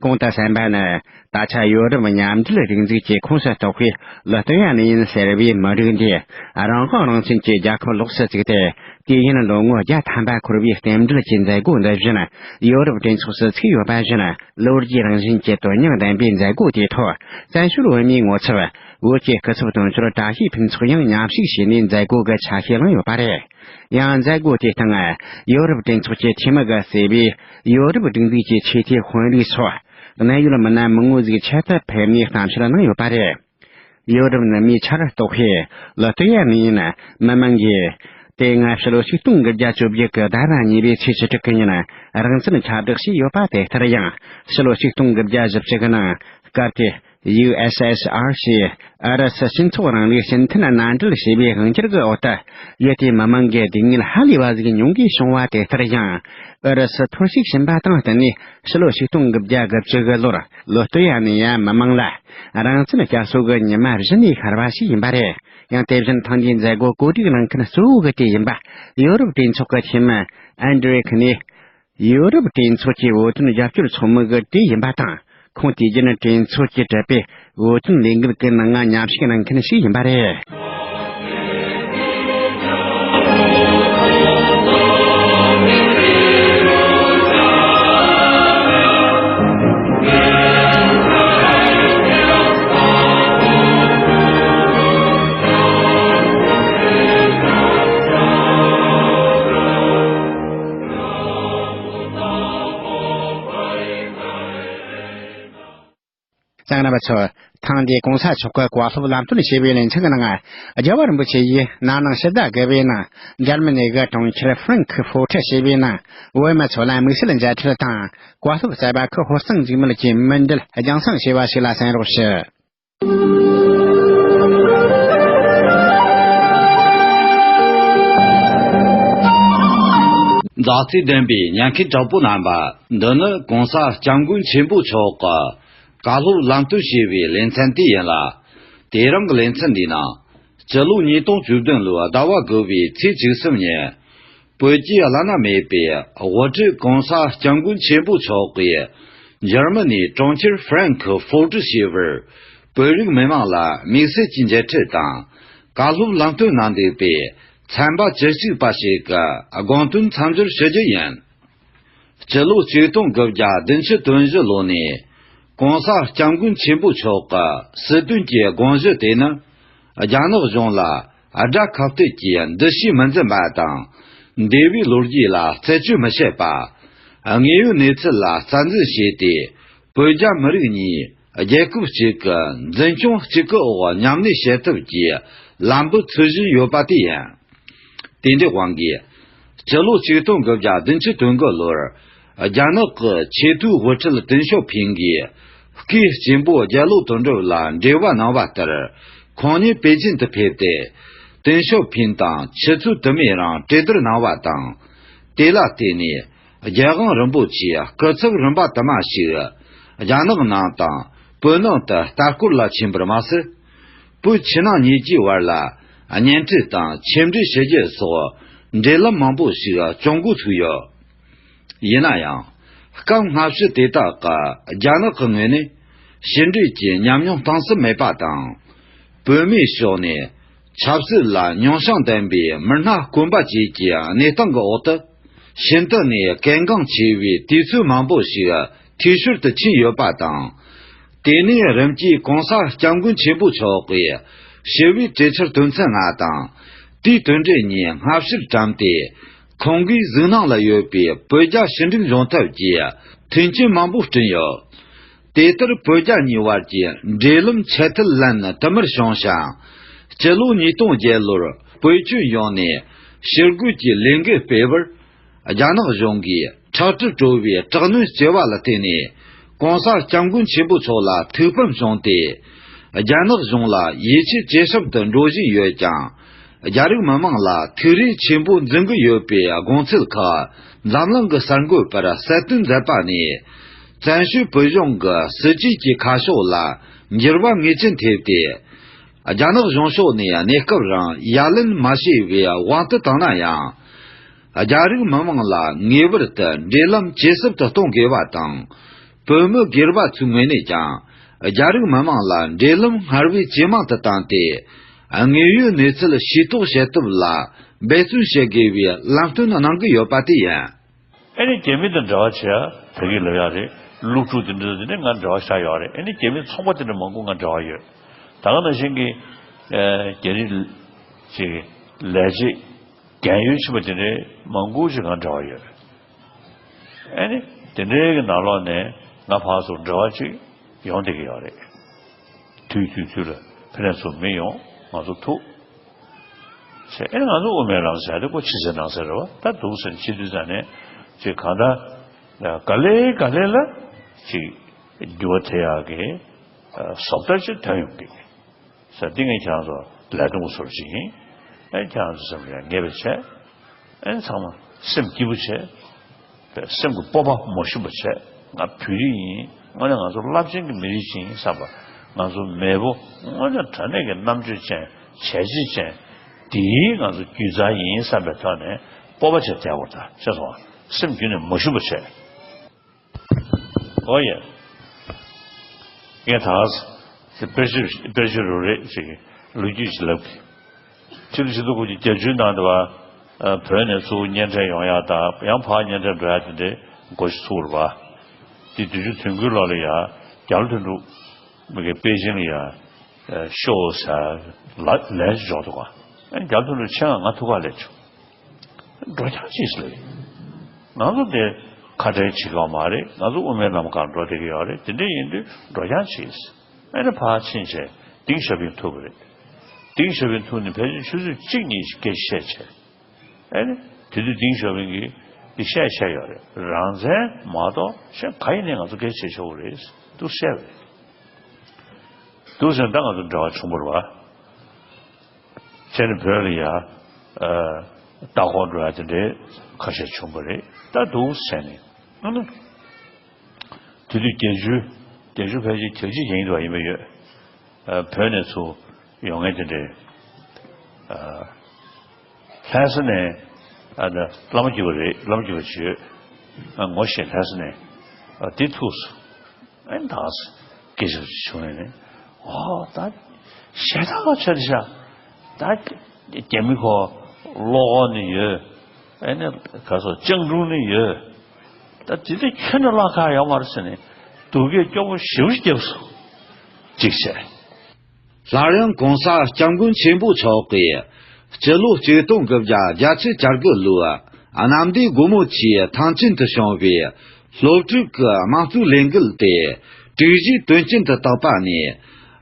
གོང་དུ་གསན་པ་ནི། ད་ཆ་ཡོ་རོབ་མཉམ་འབྲེལ་རིག་འཛུགས་ཀྱི་ཁོངས་སུ་གཏོགས་པའི་ལི་ཐུ་ཡ་ནི་ཡན་ཟེར་བའི་མི་རིགས་འདིས་རང་དབང་རང་བཙན་གྱི་རྒྱལ་ཁབ་ལོགས་སུ་བཙུགས་ཏེ། དུས་ཡུན་ལོ་ངོ་བརྒྱ་ཐམ་པ་འཁོར་བའི་རྟེན་འབྲེལ་གྱི་མཛད་སྒོ་འདི་བཞིན་ཡོ་རོབ་གྲོས་ཚོགས་སུ་ཚུགས་ཡོད་པ་བཞིན། ལོ་རྒྱུས་རང་བཞིན་གྱི་དོན་སྙིང་ལྡན་པའི་མཛད་སྒོ་དེའི་ཐོག་བཙན་བྱོལ་བོད་མིའི་ངོ་ཚབ་བོད་ཀྱི་སྐུ་ཚབ་དོན་གཅོད་བཀྲ་ཤིས་ཕུན་ཚོགས་ཡང་མཉམ་ཞུགས་བྱས་ནས་མཛད་སྒོ་གི་ཆ་ཤས་བླངས་ཡོད་པ་རེད། ཡང་མཛད་སྒོ་དེའི་སྟེང་ཡོ་རོབ་གྲོས་ཚོགས་ཀྱི་འཐུས་མི་གིས་གཙོས་པའི་ཡོ་རོབ་སྒྲིག་འཛུགས་ཀྱི་ཆེས་མཐོའི་དཔོན་རིགས་སོགས། གནད་ཡོད་མི་སྣ་མང་བོ་ཟིག་ཆེད་དུ་ཕེབས་ནས་གཏམ་བཤད་གནང་ཡོད་པ་རེད། ཡོ་རོབ་ནུབ་མིའི་ཆར་གཏོགས་པའི་ལི་ཐུ་ཡ་ནི་ཡན་མི་མང་གིས། དེ་སྔ་ཕྱི་ལོ་ཆིག་སྟོང་དགུ་བརྒྱ་བཅོ་བརྒྱད་ཀྱི་ཟླ་བ་གཉིས་པའི་ཚེས་བཅུ་དྲུག་གི་ཉིན་རང་བཙན་ཁྱབ་བསྒྲགས་བྱས་ཡོད་པ་དེ་ལྟར་ཡང་། ཕྱི་ལོ་ཆིག་སྟོང་དགུ་བརྒྱ་བཞི་བཅུ་གི་ནང་སྐབས་དེ། ཡུ་ཨེས་ཨེས་ཨར་ཞེས་ཨུ་རུ་སུ་སྤྱི་ཚོགས་རིང་ལུགས་སྤྱི་མཐུན་མནའ་འབྲེལ་ཞེས་པའི་དབང་སྒྱུར་གྱི་འོག་ཏུ། ཡུལ་དེའི་མི་མང་གི་སྡུག་བསྔལ་ཧ་ལས་པ་ཟིག་མྱོང་དགོས་བྱུང་བ་དེ་ལྟར་ཡང་། ཨུ་རུ་སུ་ཐོར་ཞིག་ཕྱིན་པ་དང་བསྟུན་ནས་ཕྱི་ལོ་ཆིག་སྟོང་དགུ་བརྒྱ་དགུ་བཅུ་གི་ལོར་ལི་ཐུ་ཡ་ནི་ཡ་མི་མང་ལ་རང་བཙན་བསྐྱར་གསོ་གི་ཉི་མ་གཞི་ནས་ཤར་བ་ཞིག་ཡིན་པ་རེད། ཡང་དེ་བཞིན་ཐེངས་འདིའི་མཛད་སྒོ་གོ་སྒྲིག་གནང་མཁན་གཙོ་བོ་གི་དེ་ཡིན་པ་ཡོ་རོབ་གྲོས་ཚོགས་ཀྱི་འཐུས་མི་ཨན་ཌྲེ་ཁི་ནི། ཡོ་རོབ་གྲོས་ཚོགས་ཀྱི་བོད་དོན་རྒྱབ་སྐྱོར་ཚོགས་མི་གི་གྲས་ཡིན་པ་དང་། ཁོང་དུས་རྒྱུན་གྲོས་ཚོགས་ཀྱིས་སྤྲད་པའི་བོད་དོན་ལས་འགུལ་གྱི་ནང་ང་མཉམ་ཞུགས་གནང་མཁན་ཞིག་ཡིན་པ་རེད། དང་རྣམ་པ་ཚོ། ཐེངས་འདིའི་གོང་ས་མཆོག་གི་བཀའ་སློབ་ལམ་སྟོན་ཞེས་པའི་ལེ་ཚན་གྱི་ནང་། རྒྱལ་བ་རིན་པོ་ཆེ་ཡིས་ན་ནིང་ཕྱི་ཟླ་དགུ་པའི་ནང་འཇར་མ་ནི་གི་གྲོང་ཁྱེར་ཧྥ་རན་ཁི་ཧྥོ་ཊི་ཞེས་པའི་ནང་བོད་མི་ཚོ་ལ་དམིགས་བསལ་མཇལ་འཕྲད་དང་། བཀའ་སློབ་སྩལ་པ་ཁུ་ཧོར་གཙང་འཇིགས་མེད་ཀྱི་མཎྜལ་རྒྱང་སྲིང་བྱས་པ་ཞིག་ལ་གསན་རོགས་ཞུ། མཛའ་བརྩེ་ལྡན་པའི་ཉན་མཁན་གྲོགས་པོ་རྣམ་པ། འདི་ནི་གོང་ས་སྐྱབས་མགོན་ཆེན་པོ་མཆོག་གི་བཀའ་སློབ་ལམ་སྟོན་ཞེས་པའི་ལེ་ཚན་དེ་ཡིན་ལ། དེ་རིང་གི་ལེ་ཚན་འདིའི་ནང་། སྤྱི་ལོ་ཉིས་སྟོང་བཅུ་བདུན་ལོའི་ཟླ་བ་དགུ་པའི་ཚེས་བཅུ་གསུམ་ཉིན། བོད་ཀྱི་བླ་ན་མེད་པའི་དབུ་ཁྲིད་གོང་ས་སྐྱབས་མགོན་ཆེན་པོ་མཆོག་གིས། འཇར་མ་ནིའི་གྲོང་ཁྱེར་ཧྥ་རན་ཁི་ཧྥོ་ཊི་ཞེས་པར། བོད་རིགས་མི་མང་ལ་དམིགས་བསལ་གྱི་མཇལ་འཕྲད་དང་། བཀའ་སློབ་ལམ་སྟོན་གནང་འདུག་པས། ཚན་པ་བཅུ་གཅིག་པ་ཞིག་གི་དགོངས་དོན་མཚམས་སྦྱོར་ཞུ་རྒྱུ་ཡིན། སྤྱི་ལོ་ཆིག་སྟོང་དགུ་བརྒྱ་བདུན་ཅུ་དོན་བཞི་ལོ་ནས། གོང་ས་སྐྱབས་མགོན་ཆེན་པོ་མཆོག་གི་སྲིད་དོན་གྱི་དགོངས་གཞི་དེ་ནི། རྒྱ་ནག་གཞུང་ལ་དགྲ་ཁ་གཏད་ཀྱི་འདུ་ཤེས་མི་འཛིན་པ་དང་། འདས་པའི་ལོ་རྒྱུས་ལ་རྩད་གཅོད་མི་བྱེད་པ། དངོས་ཡོད་གནས་ཚུལ་ལ་རྩ་འཛིན་བྱས་ཏེ། བོད་རྒྱ་མི་རིགས་གཉིས་རྒྱལ་ཁབ་གཅིག་གི་འཛིན་སྐྱོང་གཅིག་གི་འོག་མཉམ་གནས་བྱེད་ཐབས་ཀྱི་ལམ་བུ་འཚོལ་བཞིན་ཡོད་པ་དེ་ཡིན། དེ་འདྲའི་དབང་གིས། སྤྱི་ལོ་ཆིག་སྟོང་དགུ་བརྒྱ་བདུན་ཅུ་དོན་དགུ་ལོར། རྒྱ་ནག་གི་ཆེས་མཐོའི་དབུ་ཁྲིད་ཏེང་ཞའོ་ཕིང་གིས། སྐུའི་གཅེན་པོ་རྒྱ་ལོ་དོན་གྲུབ་ལ་འབྲེལ་བ་གནང་བ་ལྟར། ཁོང་ཉིད་པེ་ཅིན་དུ་ཕེབས་ཏེ། ཏེང་ཞའོ་ཕིང་དང་ཆུ་ཚོད་དུ་མའི་རིང་གྲོས་བསྡུར་གནང་བ་དང་། དེ་ལ་བརྟེན་ནས། རྒྱལ་དབང་རིན་པོ་ཆེའི་སྐུ་ཚབ་རིམ་པ་དུ་མ་ཞིག་རྒྱ་ནག་ནང་དང་བོད་ནང་དུ་ལྟ་སྐོར་ལ་ཕྱིན་པར་མ་ཟད། བོད་ཕྱི་ནང་གཉིས་ཀྱི་བར་ལ་གཉེན་འཕྲད་དང་ཆིབས་འགྲིག་ཞུ་རྒྱུ་སོགས་འབྲེལ་ལམ་མང་པོ་ཞིག་བྱུང་འགོ་ཚུགས་ཡོད། ཡིན་ན་ཡང་། སྐབས་སྔ་ཕྱི་དེ་དག་གི་རྒྱ་ནག་གི་ངོས་ནས་ཕྱི་འབྲེལ་གྱི་ཉམས་མྱོང་གཏིང་ཟབ་མེད་པ་དང་། བོད་མིའི་ཕྱོགས་ནས་ཆབ་སྲིད་ལ་མྱོང་བྱང་ལྡན་པའི་མི་སྣ་དཀོན་པ་བཅས་ཀྱི་གནས་སྟངས་ཀྱི་འོག་ཏུ། ཤིན་ཏུ་ནས་གལ་འགངས་ཆེ་བའི་དུས་ཚོད་མང་པོ་ཞིག་འཐུས་ཤོར་དུ་ཕྱིན་ཡོད་པ་དང་། དེ་ནས་རིམ་གྱིས་གོང་ས་སྐྱབས་མགོན་ཆེན་པོ་མཆོག་གིས་ཞི་བའི་གྲོས་འཆར་དོན་ཚན་ལྔ་དང་། དེའི་དོན་འགྲེལ་གཉིས་སྔ་ཕྱིར་བཀྲམ་སྟེ། ཁོང་གིས་གཟིགས་སྣང་ལ་ཡོད་པའི་བོད་རྒྱ་ཕྱི་འབྲེལ་འབྱུང་ཐབས་ཀྱི་མཐུན་རྐྱེན་མང་པོ་བསྐྲུན་ཡོད། དེ་ལྟར་བོད་རྒྱ་གཉིས་བར་གྱི་འབྲེལ་ལམ་འཆད་ཁྲིད་ལན་དུ་མར་བྱུང་ཞིང་། སྤྱི་ལོ་ཉིས་སྟོང་བརྒྱད་ལོར་བོད་ཁྱོན་ཡོངས་ནས་ཕྱིར་རྒོལ་གྱི་ལས་འགུལ་སྤེལ་བར། རྒྱ་ནག་གཞུང་གིས་ཁྲག་དྲི་བྲོ་བའི་དྲག་གནོན་བྱས་པ་ལ་བརྟེན་ནས། གོང་ས་སྐྱབས་མགོན་ཆེན་པོ་མཆོག་ལ་ཐུགས་ཕམ་བྱུང་སྟེ། རྒྱ་ནག་གཞུང་ལ་ཡིད་ཆེས་ཇེ་ཞིབ་ཏུ་འགྲོ་བཞིན་ཡོད་ཀྱང་། རྒྱ་རིགས་མི་དམངས་ལ་ཐུགས་རེ་ཆེན་པོ་འཛིན་གྱི་ཡོད་པའི་དགོངས་ཚུལ་ཁག་འཛམ་གླིང་གི་གསར་འགོད་པར་གསལ་སྟོན་མཛད་པ་ནས། བཙན་བྱོལ་བོད་གཞུང་གི་སྲིད་བྱུས་ཀྱི་ཁ་ཕྱོགས་ལ་འགྱུར་བ་ངེས་ཅན་ཐེབས་ཏེ། རྒྱ་ནག་གཞུང་ཕྱོགས་ནས་གནས་སྐབས་རིང་ཡ་ལན་མ་བྱས་པའི་དབང་དུ་བཏང་ན་ཡང་། རྒྱ་རིགས་མི་དམངས་ལ་ངེས་པར་དུ་འབྲེལ་ལམ་ཇེ་ཟབ་ཏུ་གཏོང་དགོས་པ་དང་། བོད་མི་སྒེར་པ་ཚོའི་ངོས་ནས་ཀྱང་། རྒྱ་རིགས་མི་དམངས་ལ་འབྲེལ་ལམ་སྔར་བས་ཇེ་མང་དུ་བཏང་སྟེ། དངོས་ཡོད་གནས་ཚུལ་ཤེས་རྟོགས་བྱེད་ཐབས་ལ་འབད་བརྩོན་བྱེད་དགོས་པའི་ལམ་སྟོན་གནང་གི་ཡོད་པ་དེ་ཡིན། ཨ་ནི་རྒྱ་མི་དང་འབྲེལ་བ་བྱེད་ཡ་ད་གི་ལབ་ཡ་རེད། སློབ་ཕྲུག་དེ་འདྲ་དེ་ནས་ང་འབྲེལ་བ་བཞག་ཡོད་རེད། ཨ་ནི་རྒྱ་མི་ཚོང་པ་དེ་འདྲ་མང་པོ་ང་འབྲེལ་བ་ཡོད། ད་ག་ནང་བཞིན་གྱི་ཨ་རྒྱ་རིགས་ཅིག་ལས་བྱེད་རྒན་ཡོལ་ཕྱིན་པ་དེ་འདྲའི་མང་པོ་ཞིག་ང་འབྲེལ་བ་ཡོད་རེད། ཨ་ནི་དེ་འདྲའི་གི་ནང་ལོགས་ནས་ང་ཕར་ཚུར་འབྲེལ་བ་ཅིག་ཡོང་བསྡད་ཀྱི་ཡོད་རེད། དུས་དུས་དུས་ལ་ཕ་ནས་ཚུར་མི་ཡོང་། ང་ཚོ་ཐུག་བྱས། ཨེ་ང་ཚོ་དབུ་མའི་ལམ་ཟེར་ཡ་དེ་ཁོ་ཕྱི་གསལ་ནང་གསལ་རེད་བ། ད་འདུག་ཟེར་ནས་ཕྱི་དུས་ཙམ་ནས་ཅིག་གང་ལྟར་ག་ལེ་ག་ལེ་ལ་ཅིག་འགྱུར་བ་ཐེབས་ཡག་གི་བཟོ་ལྟ་ཅིག་ཐོན་ཡོང་གི་ཟེར། འདི་ངས་ཁྱེད་རང་ཚོ་ལས་དོན་གྱི་ཚོར་ཅིག་ཡིན། ཨེ་ཁྱེད་རང་ཚོ་སེམས་ལ་ངེས་པ་བྱས། ཨེ་ཚང་མ་སེམས་སྐྱིད་པོ་བྱས། པའི་སེམས་ཀྱི་སྤོབས་པ་མ་ཞུམ་པ་བྱས། ང་བོད་རིགས་ཡིན། དངོས་གནས་ང་ཚོ་རླབས་ཆེན་གྱི་མི་རིགས་ཅིག་ཡིན་བསམ་པ། ང་ཚོ་མེས་པོ་དངོས་གནས་དྲང་གནས་ཀྱི་རྣམ་དཔྱོད་ཅན། བྱས་རྗེས་ཅན། དེའི་ང་ཚོ་རྒྱུད་རྩ་ཡིན་བསམ་པའི་ཐོག་ནས་སྤོབས་པ་བྱས་བསྡད་དགོས། ད་ཤེས་སོང་ང་། སེམས་རྒྱུད་ནས་མ་ཞུམ་པ་བྱས། ཨོ་ཡེ། ངས་ད་དཔེར་བརྗོད་དཔེར་བརྗོད་རུ་རེད་ཅིག་ལོ་རྒྱུས་ཅིག་ལབ་གི། ཕྱི་ལོ་ཆིག་སྟོང་དགུ་བརྒྱ་བརྒྱད་ཅུའི་ནང་དུ་བ། བོད་ནས་ཚུར་གཉེན་འཕྲད་ཡོང་ཡ་དང་ཡང་ཕར་གཉེན་འཕྲད་འགྲོ་ཡ་དེ་འདྲའི་འགོ་ཞིག་ཚུགས་རེད་པ། དེ་དུས་ཚོད་དུས་འགོའི་ལོ་ལ་ཡ་རྒྱ་ལོ་དོན་གྲུབ་མི་གི་པེ་ཅིང་ལ་ཡ་ཤོ་ཟེར་ལ་ལན་ཞིག་འཇོག་འདུག་ག། རྒྱ་ལོ་དོན་གྲུབ་ཆེད་མངགས་ང་ཐུག་ག་སླེབས་བྱུང་། འགྲོ་རྐྱང་བྱེད་ཟེར་ལབ། ང་ཚོ་དེ་ཁ་བྲལ་བྱེད་ཀྱི་ཡོད་མ་རེད། ང་ཚོ་དབུ་མའི་ལམ་སྒང་འགྲོ་བསྡད་ཀྱི་ཡོད་རེད། དེ་འདྲ་ཡིན་དུས་འགྲོ་རྐྱང་བྱེད་ཟེར། ཨ་ནི་ཕར་ཕྱིན་བྱས་ཏིང་ཞའོ་ཕིང་ཐུག་པ་རེད། ཏིང་ཞའོ་ཕིང་ཐུག་ནས་ཕལ་ཆེར་ཆུ་ཚོད་གཅིག་གཉིས་ཤིག་སྐད་ཆ་བཤད་བྱས། ཨ་ནི་དེ་དུས་ཏིང་ཞའོ་ཕིང་གིས་འདི་བཤད་བཤད་ཡོད་རེད། རང་བཙན་མ་གཏོགས་གཞན་ག་ཡིན་ནའི་ང་ཚོ་སྐད་ཆ་བྱེད་ཆོག་གི་རེད་འདུག་བཤད་པ་རེད། འདུག་ཟེར་ན་ད་ང་ཚོ་འབྲེལ་བ་བྱུང་བ་རེད་བ། བྱས་ནས་བོད་ལ་ཡ། ཨ། ལྟ་སྐོར་འགྲོ་ཡ་དེ་འདྲའི་ཁ་ཤས་བྱུང་བ་རེད། ད་འདུག་ཟེར་ནས། ཨ་ནི། དེ་དུས་བརྒྱད་ཅུ། བརྒྱད་ཅུ་ཕལ་ཆེར་གྱ་གཅིག་ཡན་དུ་ཡིན་པ་ཡོད། ཨ། བོད་ནས་ཚུར་ཡོང་མཁན་དེ་འདྲའི། ཨ། ལྷ་ས་ནས། ཨ། ད་བླ་མ་བརྒྱུད་པ་རེད། བླ་མ་བརྒྱུད་པ་ཅིག་ཡོད། ཨ། ངོ་ཤེས་ལྷ་ས་ནས། ཨ། དེ་ཐུག་སོང་། ཨེ་ད་སྐད་ཆ་བྱུང་ནས་ནི། ཨོ་ད་ཞེ་དྲག་ཆེ་ཤ། ད་རྒྱ་མི་ཁོ་གློ་ཁོག་ནི་ཡོད། ཨེ་ནི་ག་སོ་སྤྱང་གྲུང་ནི་ཡོད། ད་དེ་དུས་ཁྱོན་ནས་བརླག་ག་ཡོང་བ་རེད་ཟེར་ནས་སྡུག་སྐད་སྐྱོ་པོ་ཞེ་པོ་ཞིག་བརྒྱབ་སོང་། གཅིག་བྱས། སླར་ཡང་གོང་ས་སྐྱབས་མགོན་ཆེན་པོ་མཆོག་གིས་སྤྱི་ལོ་གཅིག་སྟོང་དགུ་བརྒྱ་བརྒྱད་ཅུ་གྱ་དགུ་ལོའི་གནམ་བདེ་སྒོ་མོ་ཆེའི་ཐང་ཆེན་དུ་བྱུང་བའི་སློབ་ཕྲུག་གི་དམངས་གཙོའི་ལས་འགུལ་དེ་དྲུག་བཞིའི་དོན་རྐྱེན་དུ་བཏགས་པ་ནས།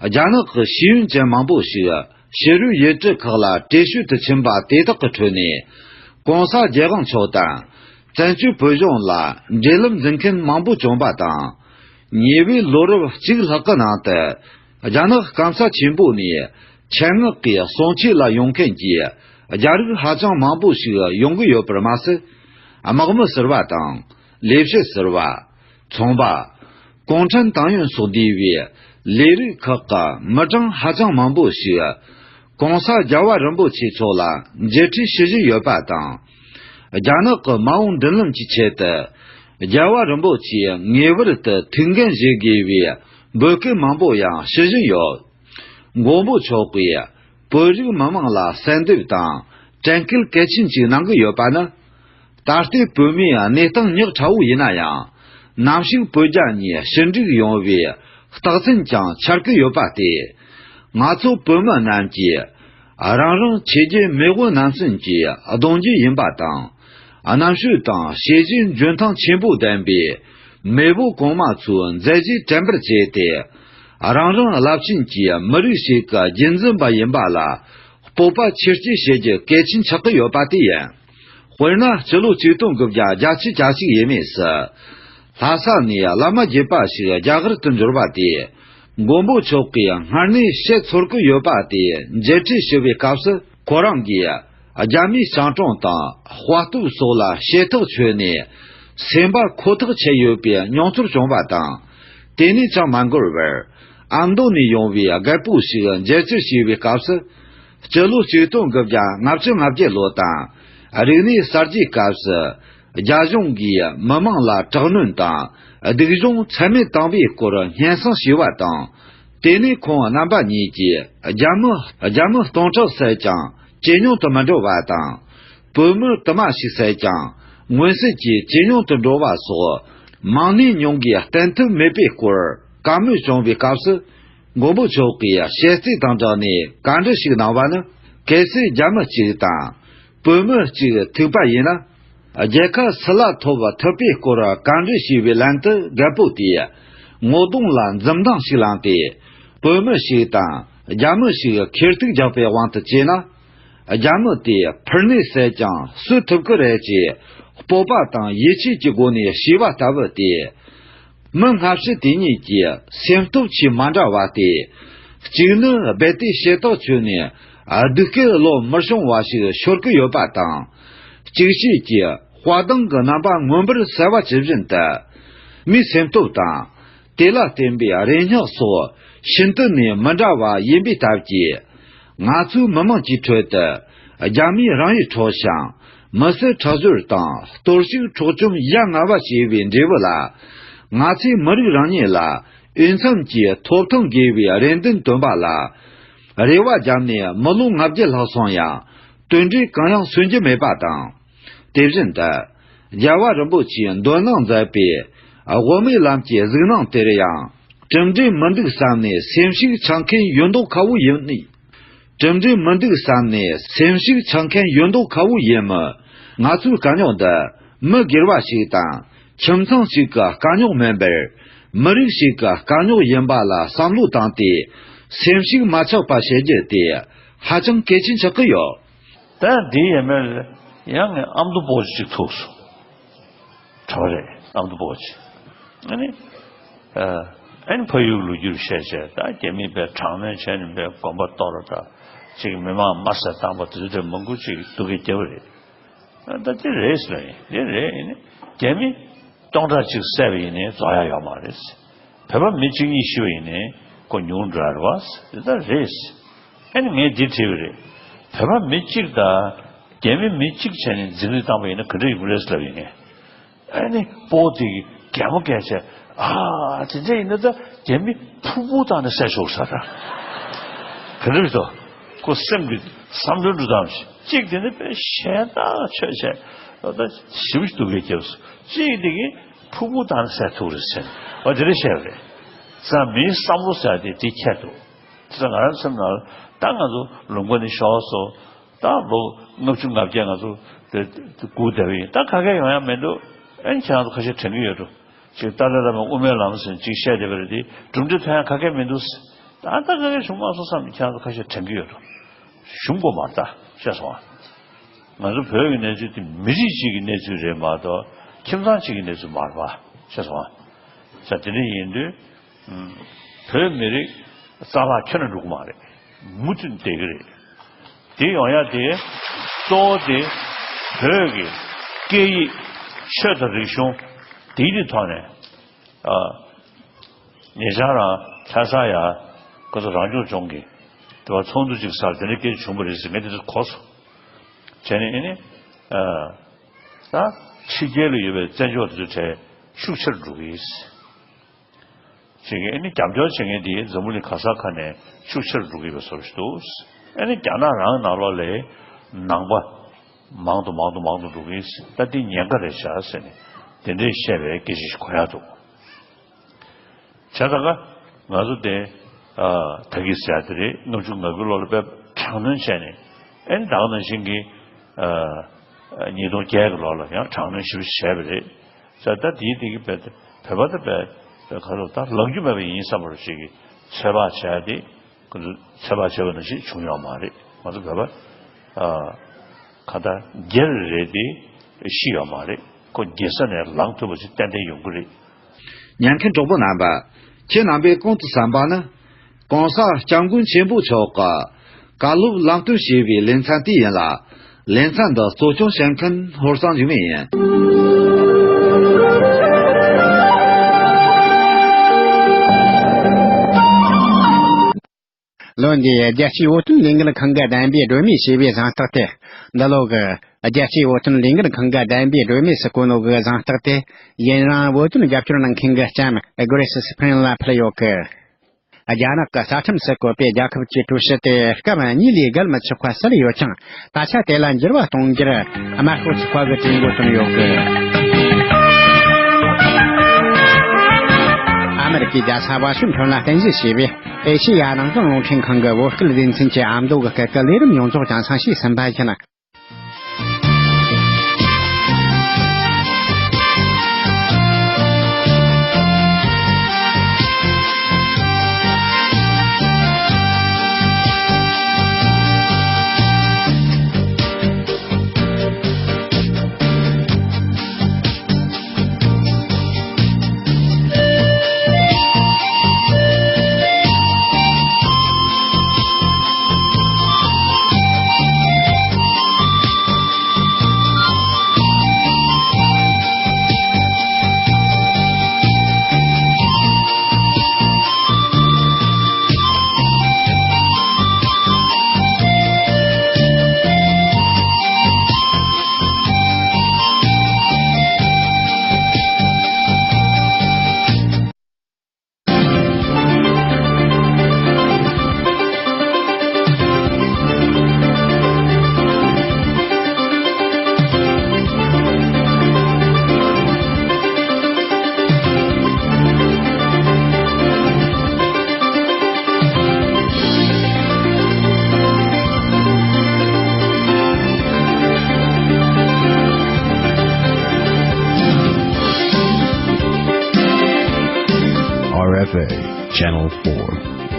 རྒྱ་ནག་གི་ཤེས་ཡོན་ཅན་མང་པོ་ཞིག་ཕྱི་རོལ་ཡུལ་གྲུ་ཁག་ལ་བྲོས་བྱོལ་དུ་ཕྱིན་པ་དེ་དག་གི་ཁྲོད་ནས། གོང་ས་རྒྱལ་དབང་མཆོག་དང་བཙན་བྱོལ་བོད་གཞུང་ལ་འབྲེལ་ལམ་འཛིན་མཁན་མང་པོ་བྱུང་བ་དང་། ཉེ་བའི་ལོ་རབས་གཅིག་ལྷག་གི་ནང་དུ། རྒྱ་ནག་སྐམ་ས་ཆེན་པོ་ནས་ཆེད་མངགས་ཀྱིས་གསུང་ཆོས་ལ་ཡོང་མཁན་གྱི་རྒྱ་རིགས་ཧ་ཅང་མང་པོ་ཞིག་ཡོང་གི་ཡོད་པར་མ་ཟད། དམག་མི་ཟུར་པ་དང་། ལས་བྱེད་ཟུར་པ། ཚོང་པ། གུང་ཁྲན་ཏང་ཡོན་སོགས་འདུས་པའི་ལས་རིགས་ཁག་གི་མི་གྲངས་ཧ་ཅང་མང་པོ་ཞིག་གོང་ས་རྒྱལ་བ་རིན་པོ་ཆེ་མཆོག་ལ་མཇལ་འཕྲད་ཞུ་བཞིན་ཡོད་པ་དང་། རྒྱ་ནག་གི་མ་འོངས་མདུན་ལམ་གྱི་ཆེད་དུ། རྒྱལ་བ་རིན་པོ་ཆེ་ངེས་པར་དུ་ཐུགས་འགན་བཞེས་དགོས་པའི་འབོད་སྐུལ་མང་པོ་ཡང་ཞུ་བཞིན་ཡོད། མགོན་པོ་མཆོག་གིས་བོད་རིགས་མི་དམངས་ལ་གསལ་འདེབས་དང་དྲན་སྐུལ་གལ་ཆེན་ཞིག་གནང་གི་ཡོད་པ་ནི། ད་ལྟའི་བོད་མིའི་གནས་སྟངས་ཉག་ཕྲ་བོ་ཡིན་ན་ཡང་། ནམ་ཞིག་བོད་རྒྱ་གཉིས་ཞི་འགྲིག་ཡོང་བའི་རྟགས་མཚན་ཀྱང་འཆར་གི་ཡོད་པ་སྟེ། ང་ཚོ་བོད་མི་རྣམས་ཀྱིས་རང་རང་ཆོས་བརྒྱུད་མེས་པོ་རྣམ་གསུམ་གྱི་གདུང་རྒྱུད་ཡིན་པ་དང་། རྣམ་དཔྱོད་དང་ཤེས་བཞིན་འཇོན་ཐང་ཆེན་པོ་ལྡན་པའི་མེས་པོ་གོང་མ་ཚོའི་མཛད་རྗེས་དྲན་པར་བྱས་ཏེ། རང་རང་རླབས་ཆེན་གྱི་མི་རིགས་ཤིག་གི་རྒྱུན་འཛིན་པ་ཡིན་པ་ལ་སྤོབས་པ་ཆེར་སྐྱེད་བྱེད་རྒྱུ་གལ་ཆེན་ཆགས་ཀྱི་ཡོད་པ་དེ་ཡིན། དཔེར་ན། སྤྱི་ལོ་ཆིག་སྟོང་དགུ་བརྒྱ་བརྒྱད་ཅུ་གྱ་གཅིག་ཡས་མས་སུ། ལྷ་ས་ནས་བླ་མ་བརྒྱུད་པ་ཞིག་རྒྱ་གར་དུ་འབྱོར་བ་དེ། མགོན་པོ་མཆོག་གིས་སྔར་ནས་བཤད་ཚོར་གྱི་ཡོད་པ་དེ་མཇལ་འཕྲད་ཞུ་བའི་སྐབས་སུ། ཁོ་རང་གིས་རྒྱ་མིའི་སྤྱང་གྲུང་དང་དཔའ་སྟོབས་སོགས་ལ་ཞེ་ཐག་ཆོད་ནས། སེམས་པ་ཁོ་ཐག་ཆད་ཡོད་པའི་མྱོང་ཚོར་བྱུང་བ་དང་། དེ་ནས་ཅང་མ་འགོར་བར། ཨ་མདོ་ནས་ཡོང་བའི་རྒད་པོ་ཞིག་མཇལ་བཅར་བྱས་པའི་སྐབས་སུ། སྤྱི་ལོ་ཆིག་སྟོང་དགུ་བརྒྱ་ལྔ་བཅུ་ང་བརྒྱད་ལོ་དང་། རིག་གནས་གསར་བརྗེའི་སྐབས་སུ། རྒྱ་གཞུང་གིས་མི་དམངས་ལ་དྲག་གནོན་དང་། སྡུག་སྦྱོང་ཚད་མེད་བཏང་བའི་སྐོར་སྙན་སེང་ཞུས་པ་དང་། དེ་ནས་ཁོང་རྣམ་པ་གཉིས་ཀྱིས་རྒྱ་མི་རྒྱ་མི་སྟོང་ཕྲག་བསད་ཀྱང་ཇེ་ཉུང་དུ་མི་འགྲོ་བ་དང་། བོད་མི་དུ་མ་ཞིག་བསད་ཀྱང་མངོན་གསལ་གྱིས་ཇེ་ཉུང་དུ་འགྲོ་བ་སོགས། མང་ནས་ཉུང་གིས་བསྟེན་ཐབས་མེད་པའི་སྐོར་བཀའ་མོལ་བྱུང་བའི་སྐབས་སུ། མགོན་པོ་མཆོག་གིས་ཞལ་རྩེད་དང་སྦྲགས་ནས་བཀའ་འདྲི་ཞིག་གནང་བ་ནི། གལ་སྲིད་རྒྱ་མི་གཅིག་དང་། བོད་མི་གཅིག་ཐུག་པ་ཡིན་ན། རྒྱལ་ཁ་སུ་ལ་ཐོབ་ཐུབ་པའི་སྐོར་བཀའ་འདྲི་ཞུས་པའི་ལན་དུ། རྒད་པོ་དེས་ངོ་གདོང་ལ་འཛུམ་མདངས་ཤིག་བསླངས་ཏེ། བོད་མི་ཞིག་དང་རྒྱ་མི་ཞིག་ཁེར་ཐུག་རྒྱག་པའི་དབང་དུ་བྱས་ན། རྒྱ་མི་དེ་ཕུར་ནས་བསད་ཀྱང་གསོད་ཐུབ་ཀྱི་རེད་ཅེས་སྤོབས་པ་དང་ཡིད་ཆེས་ཀྱི་སྒོ་ནས་ཞུས་པ་ལྟ་བུ་སྟེ། མི་སྔ་ཕྱི་དེ་གཉིས་ཀྱི་སེམས་སྟོབས་ཆེས་མ་འདྲ་བ་སྟེ། གཅིག་ནི་རྦད་དེ་ཞེ་ཐག་ཆོད་ནས་སྡུག་སྐད་བློ་མི་ཤོང་བ་ཞིག་ཤོར་གྱི་ཡོད་པ་དང་། གཅིག་ཤོས་ཀྱིས་དཔའ་གདང་གི་རྣམ་པ་མངོན་པར་གསལ་བ་ཇི་བཞིན་དུ། མིའི་སེམས་སྟོབས་དང་། དེ་ལ་བརྟེན་པའི་རེ་སྙེག་སོགས་ཤིན་ཏུ་ནས་མི་འདྲ་བ་ཡིན་པའི་སྟབས་ཀྱིས། ང་ཚོའི་མི་དམངས་ཀྱི་ཁྲོད་དུ་རྒྱ་མིས་རང་ཡུལ་འཕྲོག་ཞིང་མི་སེར་ཁྲག་སྦྱོར་དང་གཏོར་བཤིག་འཕྲོག་བཅོམ་ཡ་ང་བ་བྱས་པའི་འབྲས་བུ་ལ། ང་ཚོའི་མི་རིགས་རང་ཉིད་ལ་འོས་འཚམ་གྱི་ཐོབ་ཐང་དགོས་པའི་རེ་འདུན་བཏོན་པ་ལ། རེ་བ་བརྒྱབ་ནས་མི་ལོ་ལྔ་བརྒྱ་ལྷག་སོང་ཡང་། དོན་འབྲས་གང་ཡང་སོན་རྒྱུ་མེད་པ་དང་། དེ་བཞིན་དུ། རྒྱལ་བ་རིན་པོ་ཆེའི་མདོར་ན་མཛད་པའི་དབུ་མའི་ལམ་གྱི་གཟིགས་སྣང་དེར་ཡང་། གྲུབ་འབྲས་མི་འདུག་བསམ་ནས་སེམས་ཤུགས་ཆག་མཁན་ཡོད་མདོག་ཁ་བོ་ཡིན་ནི། གྲུབ་འབྲས་མི་འདུག་བསམ་ནས་སེམས་ཤུགས་ཆག་མཁན་ཡོད་མདོག་ཁ་བོ་ཡིན་མོད། ང་ཚོའི་དཀའ་རྙོག་འདི་མི་སྒེར་བ་ཞིག་དང་ཁྱིམ་ཚང་ཞིག་གི་དཀའ་རྙོག་མིན་པར། མི་རིགས་ཤིག་གི་དཀའ་རྙོག་ཡིན་པ་ལ་བསམ་བློ་བཏང་སྟེ། སེམས་ཤུགས་མ་ཆག་པ་བྱེད་རྒྱུ་དེ་ཧ་ཅང་གལ་ཆེན་ཆགས་ཀྱི་ཡོད། ད་འདི་ཡིན་མིན་ཡང་ངས་ཨ་མདོ་པོ་ཅིག་ཐུག་སོང་། གྲོགས་རེད། ཨ་མདོ་པོ་ཅིག་ཨ་ནི། ཨ་ནི་ཕ་ཡུལ་ལོ་རྒྱུས་བཤད་བྱས། ད་རྒྱ་མི་པའི་དྲག་གནོན་བྱས་ནས་པའི་དགོན་པ་གཏོར་དང་། ཅིག་མི་མང་དམར་བསད་བཏང་པ་དེ་ཚོ་དེ་མང་པོ་ཅིག་སྡུག་སྐད་རྒྱབ་པ་རེད། ད་དེ་རེད་ཟེར་ཡིན། དེ་རེད་ཡིན་ནི། རྒྱ་མི་སྟོང་ཕྲག་གཅིག་བསད་པ་ཡིན་ནའི་རྫོགས་ཡ་ཡོད་མ་རེད། བོད་པ་མི་གཅིག་གཉིས་ཤི་བ་ཡིན་ནའི་ཁོ་ཉུང་འགྲོ་ཡ་རེད་བ། དེ་ད་རེད། ཨ་ནི་ངས་འདི་དྲིས་པ་རེད། བོད་པ་མི་གཅིག་དང་རྒྱ་མི་མི་གཅིག་བྱས་ནས་འཛིང་རེས་བཏང་པ་ཡིན་ན་ག་འདྲ་ཡོང་གི་རེད་ཟེར་ལབ་ཡིན་ངས། ཨ་ནི་སྤོ་དེ་གི་གད་མོ་བགད་བྱས། ཨ་དེ་འདྲ་ཡིན་ན་ད་རྒྱ་མི་ཕུ་བོ་བཏང་ནས་བསད་ཆོག་ས་ར། ག་འདྲ་རེད་དོ། ཁོ་སེམས་ཀྱི་བསམ་དོན་འགྲུབ་སྟངས་ཤིག་གཅིག་དེ་ནི་དཔེ་ཞེ་དྲག་ཆོས་བྱས། ད་ཞིབ་ཞིབ་སྡུག་སྐད་རྒྱབ་སོང་། གཅིག་དེ་གི་ཕུ་བོ་བཏང་ནས་བསད་ཐུབ་རེད་ཟེར། ཨ་དེ་འདྲ་བཤད་པ་རེད། ས་མིའི་བསམ་བློ་ཟེར་དེ་དེ་ཁྱད་དུ། ས་ང་རང་སེམས་ནང་ད་ང་ཚོ་ལུང་པ་ནས་ཤོར་སོང་། ད་ལོ་ལྔ་བཅུ་ང་བརྒྱད་ང་ཚོ་དེ་སྒུག་བསྡད་པ་ཡིན། ད་ག་གེ་ཡོང་ཡ་མི་འདུག་ཨེ་ཁྱེད་རང་ཚོ་ཁ་ཤས་དྲན་གྱི་ཡོད་འགྲོ། ཅིག་ཏཱ་ལའི་བླ་མ་དབུ་མའི་ལམ་ཟེར་ཅིག་བཤད་བསྡད་པ་རེད་དེ། གྲུབ་འབྲས་ཐོན་ཡ་ག་གེ་མི་འདུག་ད་ད་ག་གེ་བྱུང་མ་སོང་བསམ་ནས་ཁྱེད་རང་ཚོ་ཁ་ཤས་དྲན་གྱི་ཡོད་འགྲོ། གཞུང་དགོས་མ་རེད་ད། ཤེས་སོང་ཨ། ང་ཚོ་བོད་ཀྱི་གནས་ཚུལ་དེ་མི་རིགས་གཅིག་གི་གནས་ཚུལ་རེད་མ་གཏོགས་ཁྱིམ་ཚང་གཅིག་གི་གནས་ཚུལ་མ་རེད་པ། ཤེས་སོང་ཨ། ས་དེ་འདྲ་ཡིན་དུས། བོད་མི་རིགས་རྩ་བ་ཁྱོན་ནས་འགྲོ་གི་མ་རེད། མུ་མཐུད་བསྡད་ཀྱི་རེད། དེ་ཡོང་ཡ་དེ་གཙོ་བོ་དེ་བོད་ཀྱི་སྐད་ཡིག་ཆོས་དང་རིག་གཞུང་དེའི་ཐོག་ནས། ཨ། ཉེ་ཆར་རང་ལྷ་ས་ཡ་ཁོ་ཚོ་རང་སྐྱོང་ལྗོངས་ཀྱི་དེ་བ་ཚོགས་འདུ་ཅིག་ས་དེ་འདྲ་སྐད་ཆ་བྱུང་བ་རེད་ཟེར། ངས་དེ་ཚོ་གོ་སོང་། བྱས་ནས་ཨེ་ནི། ཨ། ད་ཕྱི་རྒྱལ་ལ་ཡོད་པའི་བཙན་བྱོལ་དེ་ཚོའི་གྲས་ཤུགས་ཆེར་འགྲོ་གི་ཡིན། བྱེད་མཁན་ཨེ་ནི་རྒྱབ་སྐྱོར་བྱེད་མཁན་དེ་འཛམ་བུ་གླིང་ག་ས་ག་ནས་ཤུགས་ཆེར་འགྲོ་གི་ཡོད་པའི་བཟོ་ཞིག་འདུག་ཨེ་ནི་རྒྱ་ནག་རང་ནང་ལོགས་ལ་ནང་པ་མང་དུ་མང་དུ་མང་དུ་འགྲོ་གི་ཡིན། ད་འདི་ཉེན་ཁ་རེད་ཤག་ཟེར་ནས་དེ་འདྲའི་བཤད་པའི་སྐད་ཆ་ཞིག་གོ་ཡག་འདུག་བྱས་ཙང་ཀ་ང་ཚོ་དེ། ཨ། ད་གིན་ཟེར་ཡ་དེ་རེད། ལྔ་བཅུ་ང་དགུའི་ལོ་ལ་དཔེ་དྲག་གནོན་བྱས་ནས། ཨེ་ནི་ད་ག་ནང་བཞིན་གྱི། ཨ། ཉིས་སྟོང་བརྒྱད་ཀྱི་ལོ་ལ་ཡང་དྲག་གནོན་ཞེ་པོ་བྱས་པ་རེད། ས་ད་དེའི་སྟེང་གི་བོད་བོད་པ་དང་བོད་བོད་ཁ་ལོ་ད་ལངས་རྒྱུ་མེད་པ་ཡིན་བསམ་པ་ཞིག་གི་ཚོད་དཔག་བྱས་ཏེ། ཁོ་ཚོ་ཚོད་དཔག་བྱས་པ་ནང་བཞིན་བྱུང་ཡོད་མ་རེད། ང་ཚོ་བོད་པ། ཨ། ཁ་ད་སྒེར་རེད་དེ་ཤི་ཡོད་མ་རེད། ཁོ་རྒྱལ་ས་ནས་ལངས་ཐུབ་པ་ཞིག་ཏན་ཏན་ཡོང་གི་རེད། ཉན་མཁན་གྲོགས་པོ་རྣམ་པ། ཁྱེད་རྣམ་པས་གོང་དུ་གསན་པ་ནི། ྋགོང་ས་ྋསྐྱབས་མགོན་ཆེན་པོ་མཆོག་གི་བཀའ་སློབ་ལམ་སྟོན་ཞེས་པའི་ལེ་ཚན་དེ་ཡིན་ལ། ལེ་ཚན་འདི་གཙོ་སྐྱོང་བྱེད་མཁན་ཧོར་གཙང་འཇིགས་མེད་ཡིན། ལོ་འདིའི་རྒྱལ་སྤྱིའི་བོད་དོན་ལས་འགུལ་ཁང་གིས་བདམས་པའི་སྒྲོན་མེ་ཞེས་པའི་གཟེངས་རྟགས་དེ། འདི་ལོ་གི་རྒྱལ་སྤྱིའི་བོད་དོན་ལས་འགུལ་ཁང་གིས་བདམས་པའི་སྒྲོན་མེ་ཟེར་གོ་ནོ་གི་གཟེངས་རྟགས་དེ། ཡུན་རིང་བོད་དོན་རྒྱབ་སྐྱོར་གནང་མཁན་གྱི་ལྕམ་Grace Spring ལ་ཕུལ་ཡོད་གི། རྒྱ་ནག་གི་རྩ་ཁྲིམས་སུ་བཀོད་པའི་རྒྱལ་ཁབ་ཀྱི་ཀྲུའུ་ཞི་དེ་སྐབས་གཉིས་ལས་བརྒལ་མི་ཆོག་པ་གསལ་ཡོད་ཅིང་། ད་ཆ་དེ་ལ་འགྱུར་བ་གཏོང་རྒྱུར་དམར་ཤོག་ཚོགས་པ་གིས་གྲོས་འགོ་བཏོན་ཡོད་གི། ཨ་མེ་རི་ཀའི་རྒྱལ་ས་ཝ་ཤིང་ཊོན་ལ་རྟེན་གཞི་བྱས་པའི་ཨེ་ཤེ་ཡ་ནང་བཟུང་རླུང་འཕྲིན་ཁང་གི་བོད་སྐད་སྡེ་ཚན་གྱི་ཨ་མདོ་གི་སྐད་ཀྱི་ལས་རིམ་ཡོངས་རྫོགས་ཀྱང་གསན་བཞེས་ཟིན་པ་ཡིན། dental four.